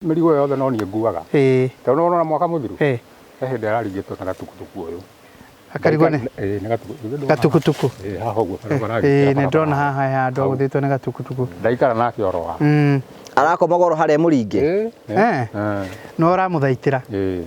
Mĩrigo yothe no niĩ nguaga. Tondũ nĩwona mwaka mũthiru he hĩndĩ araringĩtwo na gatukutuku ũyũ. Akarigwo nĩ Ĩĩ, nĩ gatukutuku. Gatukutuku. Ĩĩ, haha ũguo barabara. Ĩĩ, nĩ ndona haha he handũ agũthĩtwo nĩ gatukutuku. Ndaikara nake oro haha. Arakoma goro harĩa mũringe. Ĩĩ. Eh. No ũramũthaitĩra. Ĩĩ.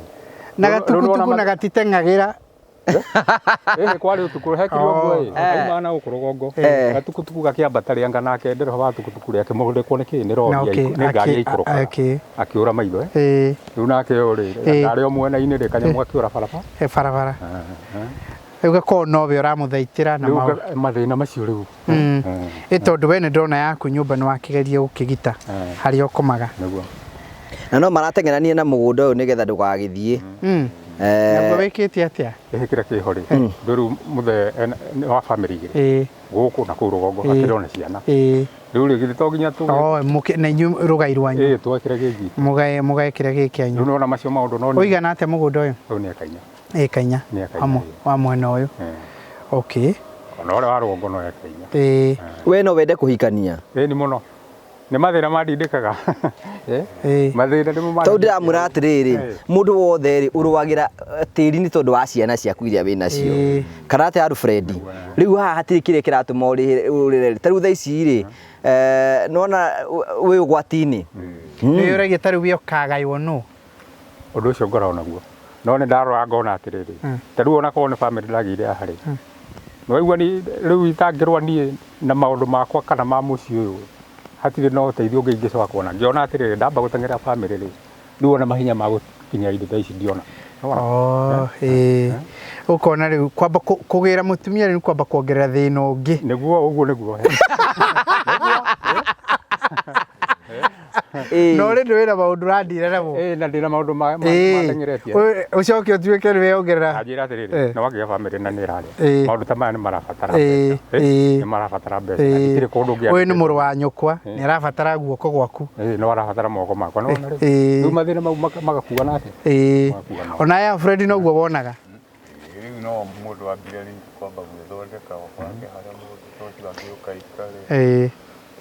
Na Rĩu gatukutuku nĩwona na gatiteng'agĩra. Ĩhĩ kwarĩ ũtukũ hekire ũguo ĩ auma na gũkũ rũgongo gatukutuku gakĩambata rĩanga nake ndereba wa tukutuku rĩake mũrĩkwo nĩ kĩ nĩ rori nĩ ngari yaikũrũkaga akĩũra maitho Ĩĩ. Rĩu nake ũyũ rĩ ndarĩ o mwena-inĩ rĩ kanyamũ gakĩũra barabara. He barabara. Rĩu gakorwo nowe ũramũthaitĩra na Rĩu maũndũ. mathĩna macio rĩu. Ĩ tondũ we nĩ ndona yaku nyũmba nĩ wakĩgeria gũkĩgita harĩa ũkomaga. Nĩguo. Na no marateng'erania na mũgũnda ũyũ nĩgetha ndũgagĩthiĩ. Naguo wĩkĩte atĩa? Ĩhĩ kĩrĩa kĩho rĩ ndũ rĩu mũthee nĩ wa bamĩrĩ igĩrĩ gũkũ na kũu rũgongo akĩrĩ ona ciana. Rĩu rĩ githĩ to nginya tũ Oh, mũkĩ na inyuĩ rũgai rwanyu. Ĩĩ twekĩre gĩgi. Mũgae mũgae kĩrĩa gĩ Rĩu kĩanyu. nĩwona macio maũndũ no Ũigana atĩa mũgũnda ũyũ? Ũyũ nĩ eka inya. Ĩka inya. Nĩ eka inya. Wa mwena ũyũ. Okay. Ona ũrĩa wa rũgongo no eka inya. Ĩĩ. We no wende kũhikania? Ĩĩ ni mũno. Nĩ mathĩna mandindĩkaga. Mathĩna nĩmo mandindĩkaga. Tondũ ndĩramwĩra atĩrĩrĩ, mũndũ wothe rĩ ũrũagĩra tĩri nĩ tondũ wa ciana ciaku iria wĩ nacio. Kana atĩa Alfred? Rĩu haha hatirĩ kĩrĩa kĩratũma ũrĩre. Ta rĩu thaa ici rĩ, nĩwona wĩ ũgwati-inĩ. Nĩũragia ta rĩu we ũkagaywo nũ? Ũndũ ũcio ngoragwo naguo. No nĩ ndarora ngona atĩrĩrĩ, ta rĩu ona korwo nĩ bamĩrĩ ndagĩire haha rĩ, nĩwaigua rĩu itangĩrũa niĩ na maũndũ makwa kana ma mũciĩ ũyũ, hatirĩ na ũteithio ũngĩ ingĩcoka kuona. Ngĩona atĩrĩrĩ, ndamba gũteng'erera bamĩrĩ rĩ, rĩu ona mahinya ma gũkinya indo ta ici ndiona. Oh, ĩĩ. Ũkona rĩu kwamba kũgĩra mũtumia rĩu kwamba kuongerera thĩna ũngĩ. Nĩguo ũguo nĩguo. No rĩ wĩna maũndũ ũrandira namo. Ĩĩ na ndĩna maũndũ mateng'eretie. Ũcoke ũtuĩke nĩwe ongerera. Anjĩra atĩrĩrĩ, nĩ wagĩa bamĩrĩ na nĩ ĩrarĩa. Maũndũ ta maya nĩ marabatara mbeca. Nĩ marabatara mbeca. Gũtirĩ kũndũ ũngĩ. Ũyũ nĩ mũrũ wa nyũkwa, nĩ arabatara guoko gwaku. Ĩĩ no arabatara moko makwa. Nĩwona rĩu. Rĩu mathĩna mau magakuana atĩa? Ĩĩ. Ona ya Alfred noguo wonaga. Rĩu no mũndũ ambire rĩu kwamba gwĩthondeka o kwake harĩa mũndũ ta ũcio angĩũka aikare. Ĩĩ.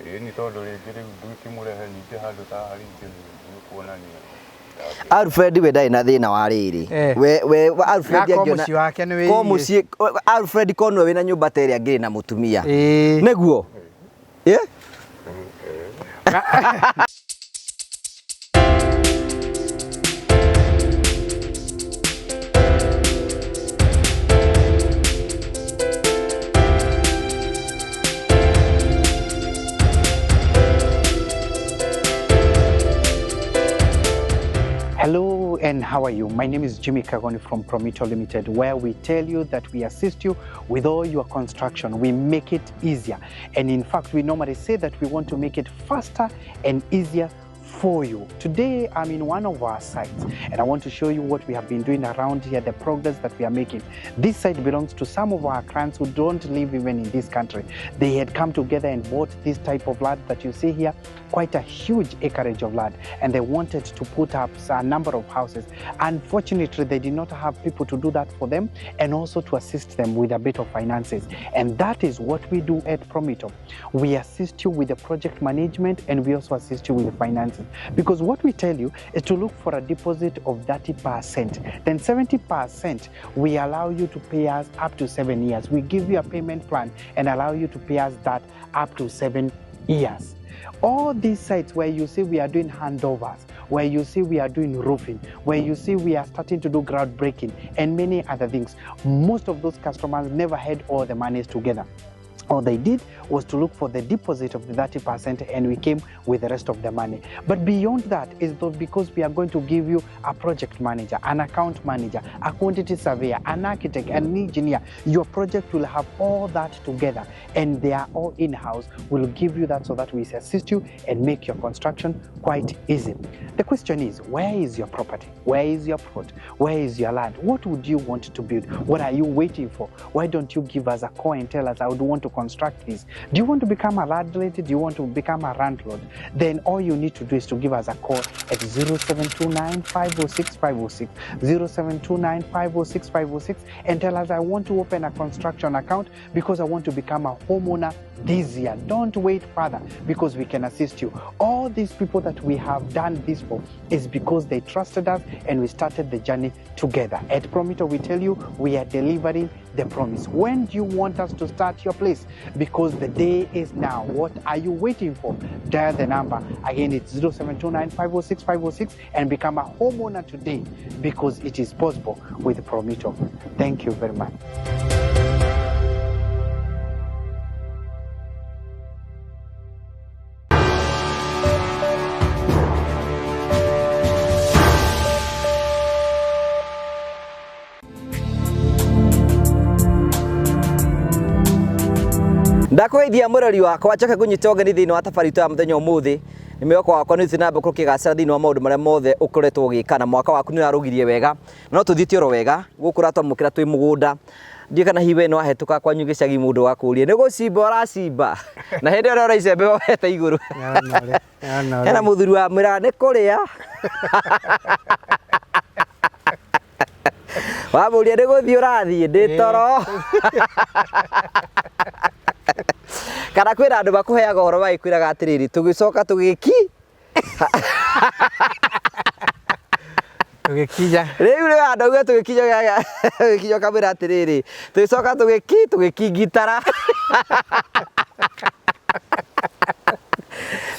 Ĩĩ nĩ tondũ rĩngĩ rĩu ndũkĩmũrehe ningĩ handũ ta haha rĩngĩ nĩ kuonania. Alfred we ndarĩ na thĩna wa rĩrĩ. We Alfred angĩona mũciĩ wake nĩ ko mũciĩ Alfred ko nĩwe wĩna nyũmba ta ĩrĩa angĩrĩ na mũtumia. Nĩguo? Ĩ? Hello and how are you? My name is Jimmy Kagoni from Promito Limited, where we tell you that we assist you with all your construction. We make it easier. And in fact, we normally say that we want to make it faster and easier for you. Today, I'm in one of our sites and I want to show you what we have been doing around here, the progress that we are making. This site belongs to some of our clients who don't live even in this country. They had come together and bought this type of land that you see here, quite a huge acreage of land, and they wanted to put up a number of houses. Unfortunately, they did not have people to do that for them and also to assist them with a bit of finances. And that is what we do at Promito. We assist you with the project management and we also assist you with the finances. Because what we tell you is to look for a deposit of 30%. Then 70% we allow you to pay us up to 7 years. We give you a payment plan and allow you to pay us that up to 7 years. All these sites where you see we are doing handovers, where you see we are doing roofing, where you see we are starting to do groundbreaking and many other things, most of those customers never had all the monies together. All they did was to look for the deposit of the 30% and we came with the rest of the money. But beyond that is though because we are going to give you a project manager, an account manager, a quantity surveyor, an architect, an engineer. Your project will have all that together and they are all in-house. We'll give you that so that we assist you and make your construction quite easy. The question is, where is your property? Where is your plot? Where is your land? What would you want to build? What are you waiting for? Why don't you give us a call and tell us, I would want to construct this? Do you want to become a landlady? Do you want to become a landlord? Then all you need to do is to give us a call at 0729 506 506, 0729 506 506, and tell us, I want to open a construction account because I want to become a homeowner this year. Don't wait further because we can assist you. All these people that we have done this possible is because they trusted us and we started the journey together. At Promito, we tell you we are delivering the promise. When do you want us to start your place? Because the day is now. What are you waiting for? Dial the number. Again, it's 0729 506 506 and become a homeowner today because it is possible with Promito. Thank you very much. Ndakũgeithia mũrori wakwa njoke ngũnyite ũgeni thĩinĩ wa tabarĩra itũ ya mũthenya ũmũthĩ. Nĩ mwĩhoko wakwa nĩ ũthiĩ na mbere ũkĩgacĩra thĩinĩ wa maũndũ marĩa mothe ũkoretwo ũgĩka, na mwaka waku nĩ ũrarũgirie wega, na no tũthiĩte oro wega gũkũ ũratwamũkĩra twĩ mũgũnda. Ndiũĩ kana hihi we nĩ wahĩtũka kwanyu gĩcagi mũndũ wakũria nĩ gũcimba ũracimba, na hĩndĩ ĩrĩa ũrora icembe woete igũrũ. Hena mũthuri wamwĩraga nĩ kũrĩa, wamũria nĩ gũthiĩ ũrathiĩ, ndĩ toro. Kana kwĩna andũ makũheaga ũhoro magĩkwĩraga atĩrĩrĩ, tũgĩcoka tũgĩki Tũgĩkinya. Rĩu rĩ andũ auge tũgĩkinya, tũgĩkinya ũkamwĩra atĩrĩrĩ, tũgĩcoka tũgĩki tũgĩkingitara.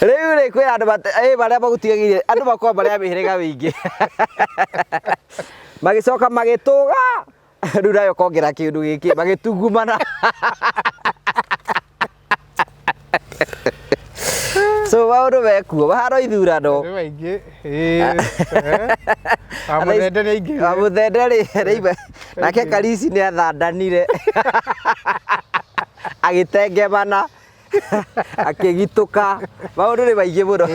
Rĩu rĩ kwĩ andũ marĩa magũtigagĩria andũ makoragwo marĩ a mĩhĩrĩga mĩingĩ, magĩcoka magĩtũga rĩu nawe ũkongera kĩndũ gĩkĩ magĩtungumana. So maũndũ mekuo mahana ithurano. Andũ aingĩ. Wamũthende nĩ aingĩrire. Wamũthende rĩ rĩima nake Karisi nĩ athandanire agĩtengemana akĩgitũka, maũndũ nĩ maingĩ mũno.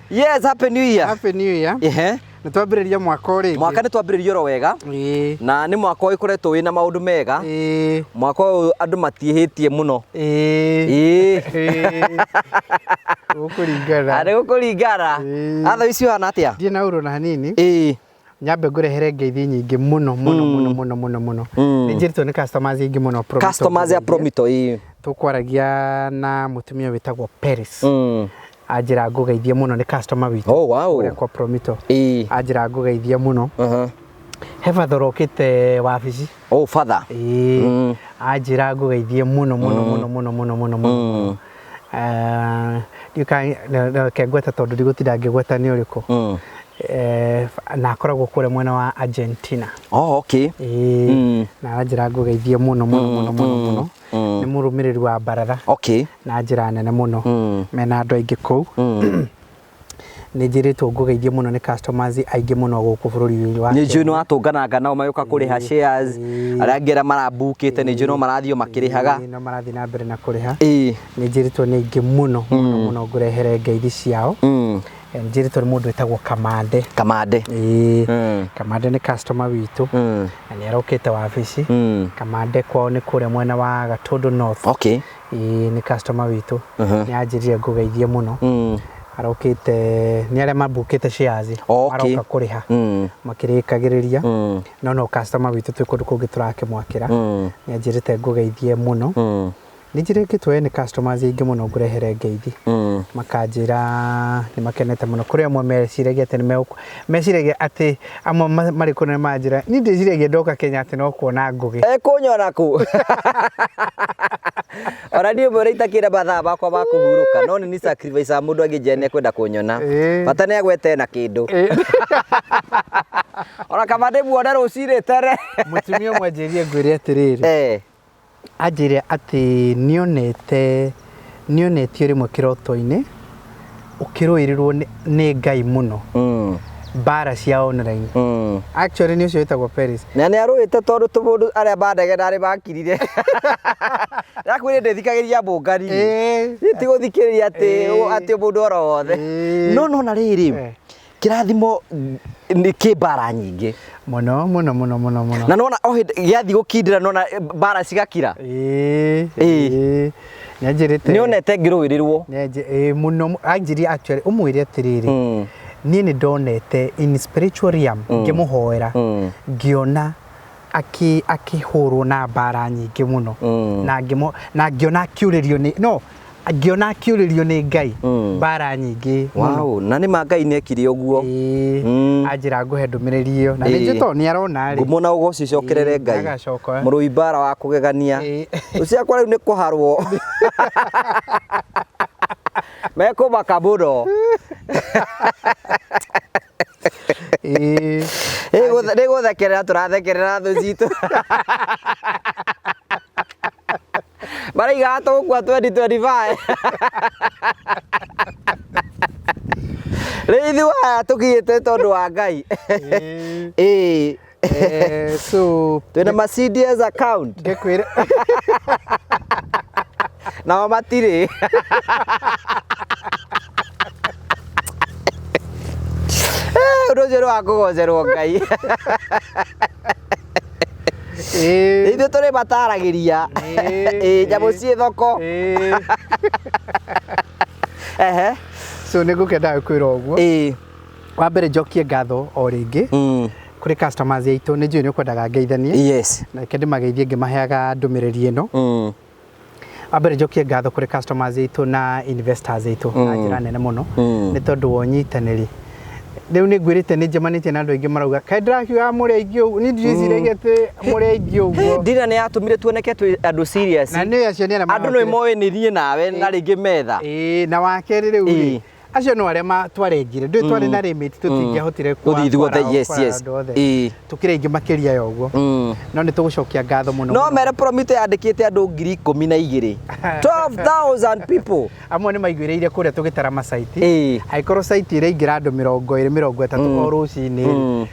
Yes, happy new year. Happy New Year. Ehe. Nĩ twambĩrĩria mwaka o rĩngĩ. Mwaka nĩ twambĩrĩria oro wega. Na nĩ mwaka ũkoretwo wĩna maũndũ mega. Mwaka ũyũ andũ matiĩhĩtie mũno. Ĩĩ. Gũkũringana. Nĩ gũkũringana. Atha ici ũhana atĩa? Ndiĩ na ũru na hanini. Ĩĩ. Nyambe ngũrehere ngeithi nyingĩ mũno mũno mũno mũno mũno mũno. Nĩ njĩrĩtwo nĩ customers aingĩ mũno Promito. Customers ya Promito, ĩĩ. Tũkwaragia na mũtumia wĩtagwo Peris. Anjĩra ngũgeithie mũno, nĩ customer witũ. Oh, wow. Kũrĩa kwa Promito. Ĩĩ. Anjĩra ngũgeithie mũno. He batha ũrokĩte wabici. Oh, father. Ĩĩ. Anjĩra ngũgeithie mũno mũno mũno mũno mũno mũno mũno. Reke ngwete tondũ ndigũtinda ngĩgweta nĩ ũrĩkũ. Na akoragwo kũrĩa mwena wa Argentina. Oh, okay. Ĩĩ. Na aranjĩra ngũgeithie mũno mũno mũno mũno mũno. Nĩ mũrũmĩrĩri wa baratha. Okay. Na njĩra nene mũno. Mena andũ aingĩ kũu. Nĩ njĩrĩtwo ngũgeithie mũno nĩ customers aingĩ mũno gũkũ bũrũri-inĩ wa Nĩ njũĩ nĩ watũngananga nao magĩũka kũrĩha shares, arĩa angĩ arĩa marambukĩte nĩ njũĩ no marathiĩ o makĩrĩhaga. No marathiĩ na mbere na kũrĩha. Ĩĩ. Nĩ njĩrĩtwo nĩ aingĩ mũno mũno mũno ngũrehere ngeithi ciao. Njĩrĩtwo nĩ mũndũ wĩtagwo Kamande. Kamande. Ĩĩ. Kamande nĩ customer witũ. Na nĩ arokĩte wabici. Kamande kwao nĩ kũrĩa mwena wa Gatũndũ North. Okay. Ĩĩ, nĩ customer witũ. Nĩ anjĩrire ngũgeithie mũno. Arokĩte nĩ arĩa mambukĩte shares. Okay. Maroka kũrĩha. Makĩrĩkagĩrĩria. No no customer witũ twĩ kũndũ kũngĩ tũrakĩmwakĩra. Nĩ anjĩrĩte ngũgeithie mũno. Nĩ njĩrĩkĩtwo nĩ customers aingĩ mũno ngũrehere ngeithi. Makanjĩra nĩ makenete mũno. Kũrĩ amwe meciragia atĩ nĩ meciragia atĩ amwe marĩ kũu nĩ manjĩra niĩ ndĩciragia ndoka Kenya atĩ no kuona ngũgĩ. Ekũnyona kũ? Ona niĩ ũmwe itakĩra mathaa makwa ma kũhurũka, no nĩ ni sacrifice ya mũndũ angĩnjĩra nĩ ekwenda kũnyona. Bata nĩ agwete na kĩndũ. Ona kaba ndĩmuone rũcinĩ tene. Mũtumia ũmwe anjĩrire ngwĩre atĩrĩrĩ. Anjĩre atĩ nĩonetio rĩmwe kĩroto-inĩ ũkĩrũĩrĩrwo nĩ Ngai mũno. Mbara cia online. Actually nĩ ũcio wĩtagwo Peris. Na nĩ arũĩte tondũ tũmũndũ arĩa mandege narĩ makirire. Ndakwĩrire ndĩthikagĩrĩria mũngani. Niĩ ti gũthikĩrĩria atĩ mũndũ oro wothe. No nona rĩrĩ, kĩrathimo nĩ kĩ mbara nyingĩ. Mũno mũno mũno mũno mũno. Na nona o hĩndĩ gĩathiĩ gũkindĩra nona mbara cigakira. Ĩĩ. Nĩanjĩrĩte. Nĩonete ngĩrũĩrĩrwo. Mũno anjĩrire actually ũmwĩre atĩrĩrĩ. Niĩ nĩ ndonete in spiritual realm ngĩmũhoera ngĩona akĩhũrwo na mbara nyingĩ mũno. Na ngĩona akiurĩrio nĩ no Ngĩona akĩũrĩrio nĩ Ngai mbara nyingĩ mũno. Wow, na nĩ ma Ngai nĩ ekire ũguo. Ĩĩ, anjĩra ngũhe ndũmĩrĩri ĩyo na nĩ njũĩ tondũ nĩ arona rĩ. Ngumo na ũgoci icokerere Ĩĩ, Ngai. Agacoka. Mũrũi mbara wa kũgegania. Ĩĩ. Ũciakwa rĩu nĩ kũharwo. Mekũmaka mũno. Ĩĩ. Nĩ gũthekerera tũrathekerera thũ citũ. Maraigaga tũgũkua 2025. Rĩu ithuĩ aya tũkinyĩte tondũ wa Ngai. Ĩĩ. Ĩĩ. So Twĩna ma CDS account. Ngĩkwĩra Nao matirĩ. Ũndũ ũcio nĩ wa kũgocerwo Ngai. Ĩĩ. Ithuĩ tũrĩ mataragĩria. Ĩĩ, Ĩĩ, nyamũ ĩĩ. ciĩ thoko. Ĩĩ. Ehe. So nĩ ngũkenda kwĩra ũguo. Ĩĩ. Wa mbere njokie ngatho o rĩngĩ kũrĩ customers aitũ, nĩ njũĩ nĩ ũkwendaga ngeithanie. Yes. Na reke ndĩmageithie ngĩmaheaga ndũmĩrĩri ĩno. Wa mbere njokie ngatho kũrĩ customers aitũ na investors aitũ na njĩra nene mũno nĩ tondũ wa ũnyitanĩri. Rĩu nĩ ngwĩrĩte nĩ njemanĩtie na andũ aingĩ marauga kaĩ ndĩrakiuga mũrĩ aingĩ ũguo, niĩ ndirĩciragia atĩ mũrĩ aingĩ ũguo. Ndira nĩ yatũmire tuoneke twĩ andũ serious. Na nĩ acio nĩ arĩa Andũ nĩ marokire. moĩ nĩ niĩ nawe na rĩngĩ metha. Ĩĩ, na wa kerĩ rĩu rĩ, Ĩĩ. acio no arĩa twarengire, ndũĩ twarĩ na limit, tũtingĩahotire Gũthiĩ ithuothe, yes, kwara yes. andũ othe. Ĩĩ. Tũkĩrĩ aingĩ makĩria ya ũguo, no nĩ tũgũcokia ngatho mũno No mũno. mere Promito yandĩkĩte andũ 12,000. 12,000 people. Amwe nĩ maiguĩrĩire kũrĩa tũgĩtara macaiti. Ĩĩ. Angĩkorwo caiti ĩraingĩra andũ 20, 30 o rũcinĩ rĩ,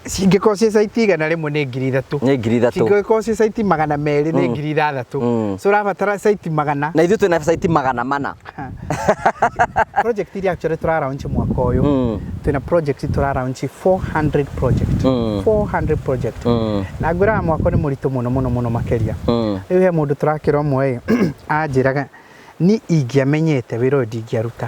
cingĩkorwo ciĩ caiti 100 nĩ 3,000. Nĩ 3,000. Cingĩkorwo ciĩ caiti 200 nĩ 6,000. So ũrabatara caiti magana. Na ithuĩ twĩna caiti 400. Project iria actually tũra launch mwaka ũyũ, twĩna project tũra launch 400 project, 400 project, na ngwĩraga mwaka nĩ mũritũ mũno mũno mũno makĩria. Rĩu he mũndũ tũrakĩra ũmwe ĩ, anjĩraga ni ingĩamenyete wĩra ũyũ ndingĩaruta,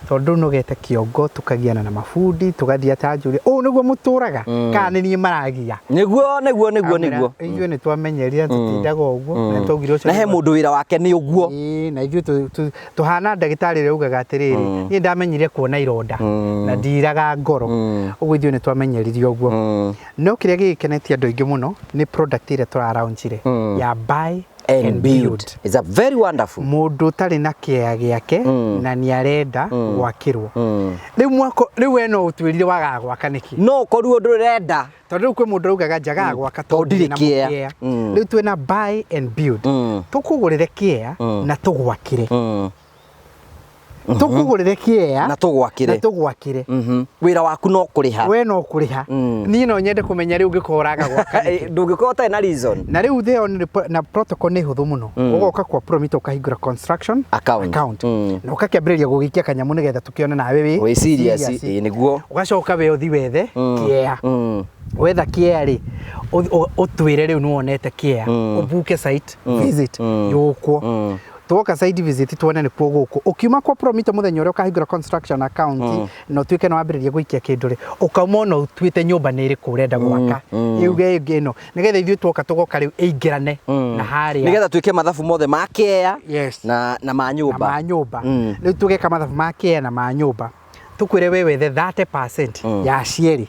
tondũ nogete kĩongo, tũkagiana na mabundi, tũgathiĩ atanjũria ũũ nĩguo mũtũraga kana nĩ niĩ maragia. Nĩguo nĩguo nĩguo nĩguo. Ithuĩ nĩ twamenyerire tũtindaga ũguo na twaugire ũcio Na he nĩguo. mũndũ wĩra wake nĩ ũguo. Ĩĩ, na ithuĩ tũhana ndagĩtarĩ ũrĩa ugaga atĩrĩrĩ, niĩ ndamenyire kuona ironda na ndiraga ngoro, ũguo ithuĩ nĩ twamenyeririe ũguo. No kĩrĩa gĩgĩkenetie andũ aingĩ mũno nĩ product ĩrĩa tũraraunchire ya buy And build. It's a very wonderful. Mũndũ ũtarĩ na kĩea gĩake na nĩ arenda gwakĩrwo rĩu mwako rĩu, we no ũtwĩrire wagaga gwaka nĩkĩ? No ũkorirwo ndũrenda. Tondũ rĩu kwĩ mũndũ augaga njagaga gwaka Tondũ ndirĩ ndina kĩea. mũkĩea. Rĩu twĩna buy and build, tũkũgũrĩre kĩea na tũgwakĩre, tũkũgũrĩre kĩea Na tũgwakĩre. Na tũgwakĩre. Wĩra waku no kũrĩha. We no kũrĩha. Niĩ no nyende kũmenya rĩu ũngĩkorwo ũraga gwaka nĩkĩ? Ndũngĩkorwo ũtarĩ na reason. Na rĩu theo na protocol nĩ hũthũ mũno. Ũgoka kwa Promito ũkahingũra construction Account. account. Na ũgakĩambĩrĩria gũgĩikia kanyamũ nĩgetha tũkĩone nawe wĩ Wĩ serious, ĩĩ, nĩguo. Ũgacoka we ũthi wethe kĩea. Wetha kĩea rĩ, ũtwĩre rĩu nĩwonete kĩea, ũbuke site visit yũkwo. Twoka site visit tuone nĩkuo gũkũ. Ũkiuma kwa Promito mũthenya ũrĩa ũkahingũra construction account na ũtuĩke nĩ wambĩrĩria gũikia kĩndũ rĩ, ũkauma ona ũtuĩte nyũmba nĩ ĩrĩkũ ũrenda gwaka, ĩuge ĩngĩ ĩno, nĩgetha ithuĩ twoka tũgoka rĩu ĩingĩrane na harĩa. Nĩgetha twĩke mathabu mothe ma kĩea Yes. na ma Na nyũmba. ma nyũmba. Rĩu tũgeka mathabu ma kĩea na ma nyũmba, tũkwĩre we wethe 30% ya cierĩ.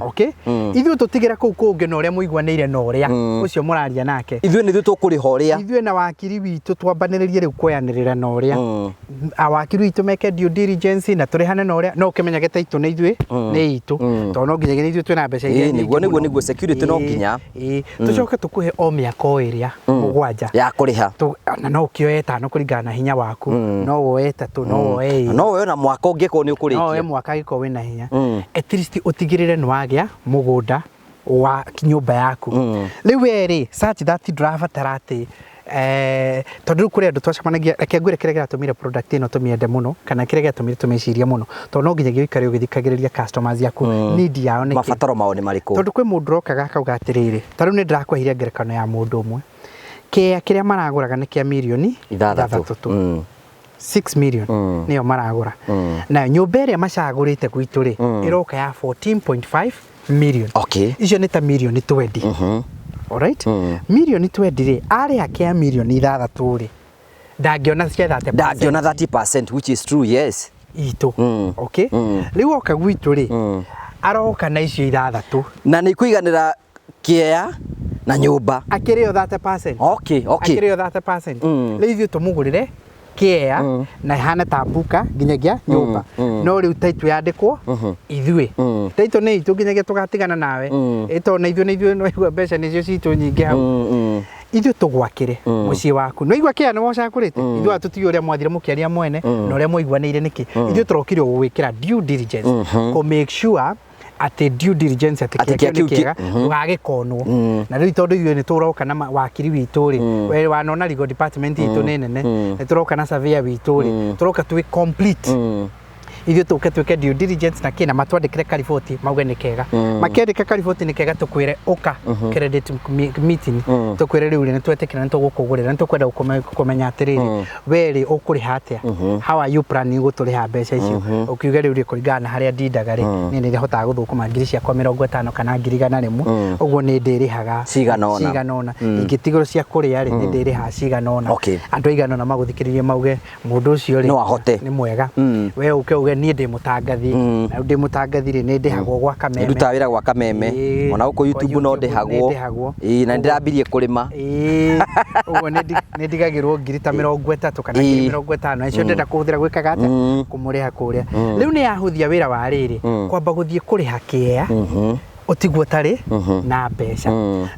Okay, ithuĩ tũtigĩre kũu kũngĩ na ũrĩa mũiguanĩire na ũrĩa ũcio mũraria nake. Ithuĩ nĩ ithuĩ tũkũrĩha ũrĩa. Ithuĩ na wakiri witũ twambanĩrĩrie rĩu kuoyanĩrĩra na ũrĩa awakiri witũ meke due diligence na tũrĩhane na ũrĩa, no ũkĩmenyage ta itũ nĩ ithuĩ nĩ itũ, tondũ no nginyagia nĩ ithuĩ twĩna mbeca iria Ĩĩ, nyingĩ nĩguo, nĩguo, mũno. nĩguo, security no Ĩĩ, nginya. Ĩĩ, tũcoke tũkũhe o mĩaka o ĩrĩa 7 ya kũrĩha. Na no ũkĩoe 5 kũringana na hinya waku, no woe 3, no woe 2. No woe na mwaka ũngĩkorwo nĩ No woe ũkũrĩkia. mwaka angĩkorwo wĩna hinya. At least ũtigĩrĩre nĩ wagĩa mũgũnda wa nyũmba yaku. Rĩu we rĩ, such that ndũrabatara atĩ tondũ rĩu kũrĩ andũ twacemanagia. Reke ngwĩre kĩrĩa gĩratũmire product ĩno tũmĩende mũno, kana kĩrĩa gĩatũmire tũmĩcirie mũno, tondũ no nginyagia ũikare ũgĩthikagĩrĩria customers yaku, need yao nĩ kĩ. Mabataro mao nĩ marĩkũ? Tondũ kwĩ mũndũ ũrokaga akauga atĩrĩrĩ, ta rĩu nĩ ndĩrakũheire ngerekano ya mũndũ ũmwe, kĩea kĩrĩa maragũraga nĩ kĩa mirioni 6 tu. 6 million nĩyo maragũra, na nyũmba ĩrĩa macagũrĩte gwitũ rĩ, ĩroka ya 14.5 million. Icio nĩ ta mirioni 20. Alright, mirioni 20 rĩ, arĩha kĩa mirioni 6 rĩ, Ndangĩona cia 30%. Ndangĩona 30%, which is true, yes. Itũ. Okay. Rĩu oka gwitũ rĩ, aroka na icio ithathatũ. Na nĩ ikũiganĩra kĩea na nyũmba. Akĩrĩo 30%. Okay. Akĩrĩo 30%. Rĩu ithuĩ tũmũgũrĩre kĩea na ĩhane ta mbuka nginyagia nyũmba, no rĩu title yandĩkwo ithuĩ, title nĩ itũ nginyagia tũgatigana nawe, ĩ tondũ na ithuĩ na ithuĩ no igua mbeca nĩcio citũ nyingĩ hau. Ithuĩ tũgwakĩre mũciĩ waku, no igua kĩea nĩ wocakũrĩte, ithuĩ aya tũtiũĩ ũrĩa mwathire mũkĩaria mwene na ũrĩa mwaiguanĩire nĩkĩ. Ithuĩ tũrokire gũgwĩkĩra due diligence, kũ make sure atĩ due diligence atĩ Atĩ kĩea kĩea kĩu nĩ kĩu kĩega, ndũgagĩkonwo. Na rĩu tondũ ithuĩ nĩ tũroka na wakiri witũ rĩ, we wanona legal department itũ nĩ nene, nĩ tũroka na surveyor witũ rĩ, tũroka twĩ complete. Ithuĩ tũke twĩke due diligence na kĩna matwandĩkĩre kariboti mauge nĩ kega. Makĩandĩka kariboti nĩ kega, tũkwĩre ũka credit meeting, tũkwĩre rĩu rĩ, nĩ twetĩkĩra, nĩ tũgũkũgũrĩra, nĩ tũkwenda kũmenya atĩrĩrĩ, we rĩ, ũkũrĩha atĩa? How are you planning gũtũrĩha mbeca icio? Ũkiuge rĩu rĩ, kũringana na harĩa ndindaga rĩ, niĩ nĩ hotaga gũthũkũma ngiri ciakwa 50 kana 100,000, ũguo nĩ ndĩrĩhaga Cigana ũna. Cigana ũna. Ingĩtigwo cia kũrĩa rĩ, nĩ ndĩrĩhaga cigana ũna. Andũ aigana ũna magũthikĩrĩrie mauge mũndũ ũcio rĩ No ahote. Nĩ mwega. We ũke uge niĩ ndĩ mũtangathi, na rĩu ndĩ mũtangathi rĩ, nĩ ndĩhagwo gwa Kameme. Ndutaga wĩra gwa Kameme. Ona gũkũ Kwa YouTube no YouTube ndĩhagwo. nĩ ndĩhagwo. Ĩĩ, na nĩndĩrambirie kũrĩma. Ĩĩ, ũguo nĩ ndigagĩrwo ngiri ta 30 kana ngiri 50, icio ndĩrenda kũhũthĩra gwĩkaga atĩa? Kũmũrĩha kũrĩa. Rĩu nĩ yahũthia wĩra wa rĩrĩ, kwamba gũthiĩ kũrĩha kĩea, ũtigwo ũtarĩ na mbeca.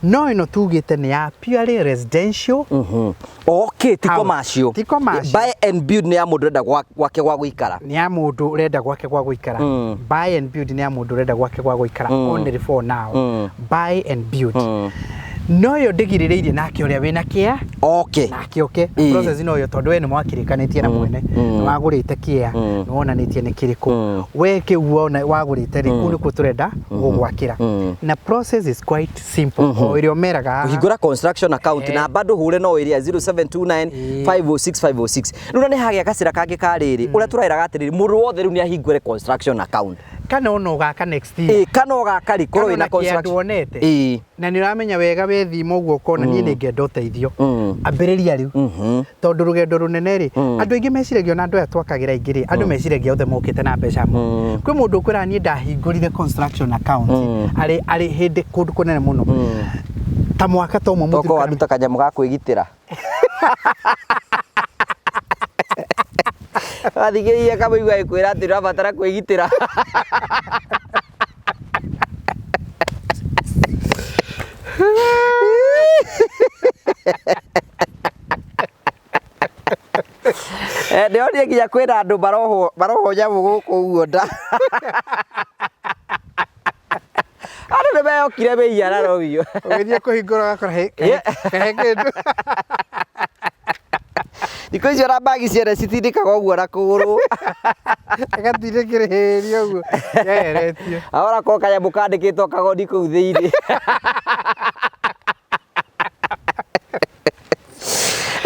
No ĩno tugĩte nĩ ya purely residential. Okay, ti House. Commercial. Ti commercial. Buy and build nĩ ya mũndũ ũrenda gwake gwa gũikara. Nĩ ya mũndũ ũrenda gwake gwa gũikara. Buy and build nĩ ya mũndũ ũrenda gwake gwa gũikara only for now. Buy and build no yo ndĩgirĩrĩirie nake ũrĩa wĩna kĩa nake oke. Process no yo, tondũ we nĩ mwakĩrĩkanĩtie na mwene, nĩ wagũrĩte kĩa, nĩ wonanĩtie nĩ kĩrĩkũ we kĩu wona wagũrĩte rĩ, kũu nĩkuo tũrenda gũgwakĩra, na process is quite simple o ĩrĩa ũmeraga haha. Kũhingũra construction account, namba ndũhũre no ĩrĩa 0729 506 506. Rĩu na nĩ hagĩa gacĩra kangĩ ka rĩrĩ ũrĩa tũraĩraga atĩrĩrĩ, mũndũ wothe rĩu nĩ ahingũre construction account. Kana ona ũgaka next year. Ĩĩ, kana ũgaka rĩ, korwo Kana wĩna ona kĩandũ construction wonete. Na nĩ ũramenya wega wethima ũguo ũkona niĩ nĩ ngenda ũteithio, ambĩrĩria rĩu, tondũ rũgendo rũnene rĩ, andũ aingĩ meciragia, ona andũ aya twakagĩra aingĩ rĩ, andũ meciragia othe mokĩte na mbeca mũno. Kwĩ mũndũ ũkwĩra niĩ ndahingũrire construction account arĩ hĩndĩ kũndũ kũnene mũno ta mwaka ta ũmwe toko mũthiru. Waruta kanyamũ ga kwĩgitĩra, wathikĩrĩria kamũigua ĩkwĩra atĩ ũrabatara kwĩgitĩra. Ndĩronire nginya kwĩna andũ marohwo nyamũ gũkũ ũguo nda, andũ nĩ meyokire mĩhianano biũ. Ũgĩthiĩ kũhingũra ũgakora he kĩndũ. Thikũ icio ona mbagi ciene citindĩkaga ũguo na kũgũrũ. Ĩgatindĩkĩrĩrio ũguo yeheretio. Ahora ko kanyamũ kandĩkĩtwo kagoni kũu thĩinĩ.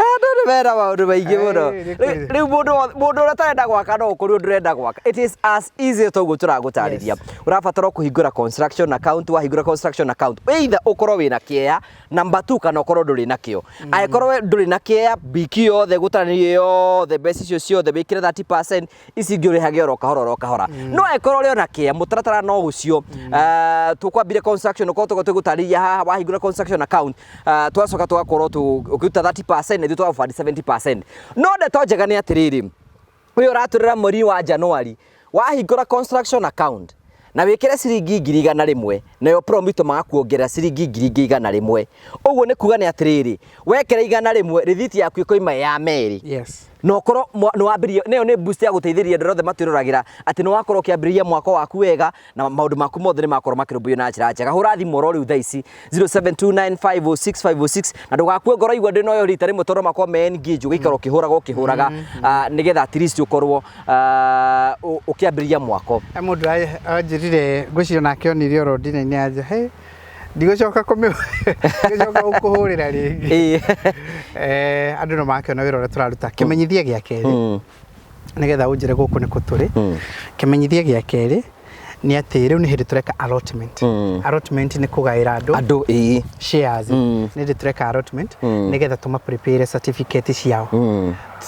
Andũ nĩ mena maũndũ maingĩ mũno. Ĩĩ, nĩ kweli. Rĩu mũndũ ũrĩa ũtarenda gwaka no ũkorirwo ndũrenda gwaka, it is as easy toguo tũragũtarĩria. Ũrabatara o kũhingũra construction account. Wahingũra construction account, either ũkorwo wĩna kĩea number 2 kana ũkorwo ndũrĩ nakĩo. Angĩkorwo we ndũrĩ na kĩea, biki yothe gũtaranĩrio yothe, mbeca icio ciothe wĩkĩre 30%, ici ingĩ ũrĩhage oro kahora oro kahora. No angĩkorwo ũrĩ ona kĩea, mũtaratara no ũcio. Tũkwambire construction, ũkorwo tũkorwo tũgũtarĩria haha, wahingũra construction account, twacoka tũgakorwo ũkĩruta 30% na ithuĩ tũgagũbandi 70%. No ndeto njega nĩ atĩrĩrĩ, ũyũ ũratũrĩra mweri wa January, wahingũra construction account na wĩkĩre ciringi 100,000, nayo Promito magakuongerera ciringi 100,000. Ũguo nĩ kuga nĩ atĩrĩrĩ, wekĩra 100, rĩthiti yaku ĩkoima ya merĩ. Na ũkorwo nĩ wambĩrĩria, nayo nĩ boost ya gũteithĩrĩria andũ arĩa othe matwĩroragĩra atĩ nĩ wakorwo ũkĩambĩrĩria mwaka waku wega na maũndũ maku mothe nĩ makorwo makĩrũmbũiyo na njĩra njega. Hũra thimũ oro rĩu thaa ici 0729506506 na ndũgakue ngoro igua ndĩ noyo rita rĩmwe, tondũ makorwo me engage ũgĩikara ũkĩhũraga ũkĩhũraga, nĩgetha at least ũkorwo ũkĩambĩrĩria mwako. He mũndũ anjĩrire, ngwĩciria nake onire oro ndina-inĩ anja, he ndigũcoka kũmĩ ndigũcoka gũkũhũrĩra rĩngĩ. Andũ no makĩona wĩra ũrĩa tũraruta. Kĩmenyithia gĩa kerĩ, nĩgetha ũnjĩre gũkũ nĩkũ tũrĩ. Kĩmenyithia gĩa kerĩ Nĩ atĩ rĩu nĩ hĩndĩ tũreka allotment. Allotment nĩ kũgaĩra andũ Andũ ĩĩ. Shares. Nĩ hĩndĩ tũreka allotment nĩgetha tũma prepare certificate ciao.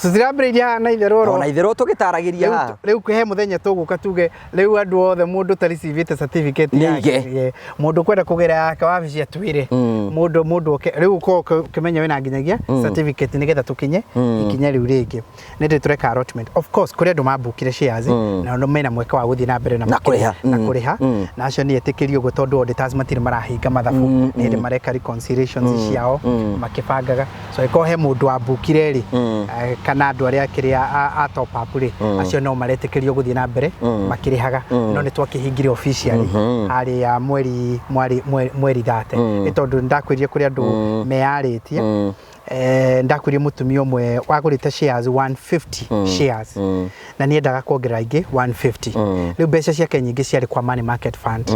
Tũtirambĩrĩirie haha na itherũ oro. Ona itherũ tũgĩtaragĩria haha. Rĩu he mũthenya tũgũka tuge rĩu andũ othe mũndũ ũtaricivĩte certificate Nĩ yake, aige. Mũndũ ũkwenda kũgĩra yake wabici atwĩre mũndũ oke rĩu ũkorwo ũkĩmenya wĩna nginyagia certificate nĩgetha tũkinye ikinya rĩu rĩngĩ. Nĩ ndĩ tũreka allotment. Of course kũrĩ andũ mambukire shares na no mena mweke wa gũthiĩ na mbere na Na kũrĩha. Na kũrĩha, na acio nĩ etĩkĩrio ũguo tondũ auditors matirĩ marahinga mathabu, nĩ hĩndĩ mareka reconciliations ciao makĩbangaga. So ĩkorwo he mũndũ wambukire rĩ, kana andũ arĩa kĩrĩa a top up rĩ, acio no maretĩkĩrio gũthiĩ na mbere makĩrĩhaga, no nĩ twakĩhingire officially harĩa mweri mwari mweri 30, nĩ tondũ nĩ ndakwĩrire kũrĩ andũ meyarĩtie. Ndakwĩrire mũtumia ũmwe wagũrĩte shares 150 shares na nĩ endaga kuongerera ingĩ 150. Rĩu mbeca ciake nyingĩ ciarĩ kwa money market fund,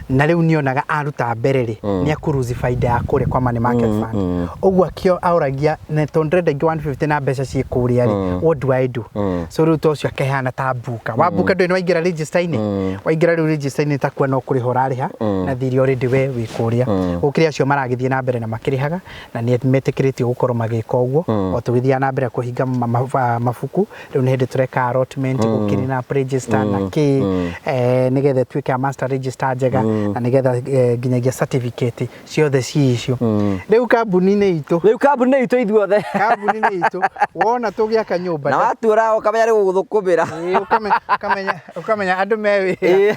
na rĩu nĩonaga aruta mbere rĩ, nĩ akũruzi baida ya kũrĩa kwa money market fund. Ũguo akĩo aũragia, na tondũ ndĩrenda ingĩ 150 na mbeca ciĩ kũrĩa rĩ, what do I do? So rĩu to ũcio akĩheana ta mbuka wambuka ndũĩ nĩ waingĩra register-inĩ. Waingĩra rĩu register-inĩ, ta kuo no kũrĩha ũrarĩha na thirĩ already we wĩ kũrĩa. Gũkĩrĩ acio maragĩthiĩ na mbere na makĩrĩhaga na nĩ metĩkĩrĩtio gũkorwo magĩka ũguo o tũgĩthiaga na mbere kũhinga mabuku. Rĩu nĩ hĩndĩ tũreka allotment, gũkĩrĩ na register na kĩ, nĩgetha ĩtuĩke ya master register njega na nĩgetha nginyagia certificate ciothe ci icio rĩu kambuni-inĩ itũ. Rĩu kambuni itũ ithuothe. Kambuni-inĩ itũ wona tũgĩaka nyũmba Na watuora ũkamenya nĩ gũgũthũkũmĩra. Ĩĩ, ũkamenya andũ me wĩra,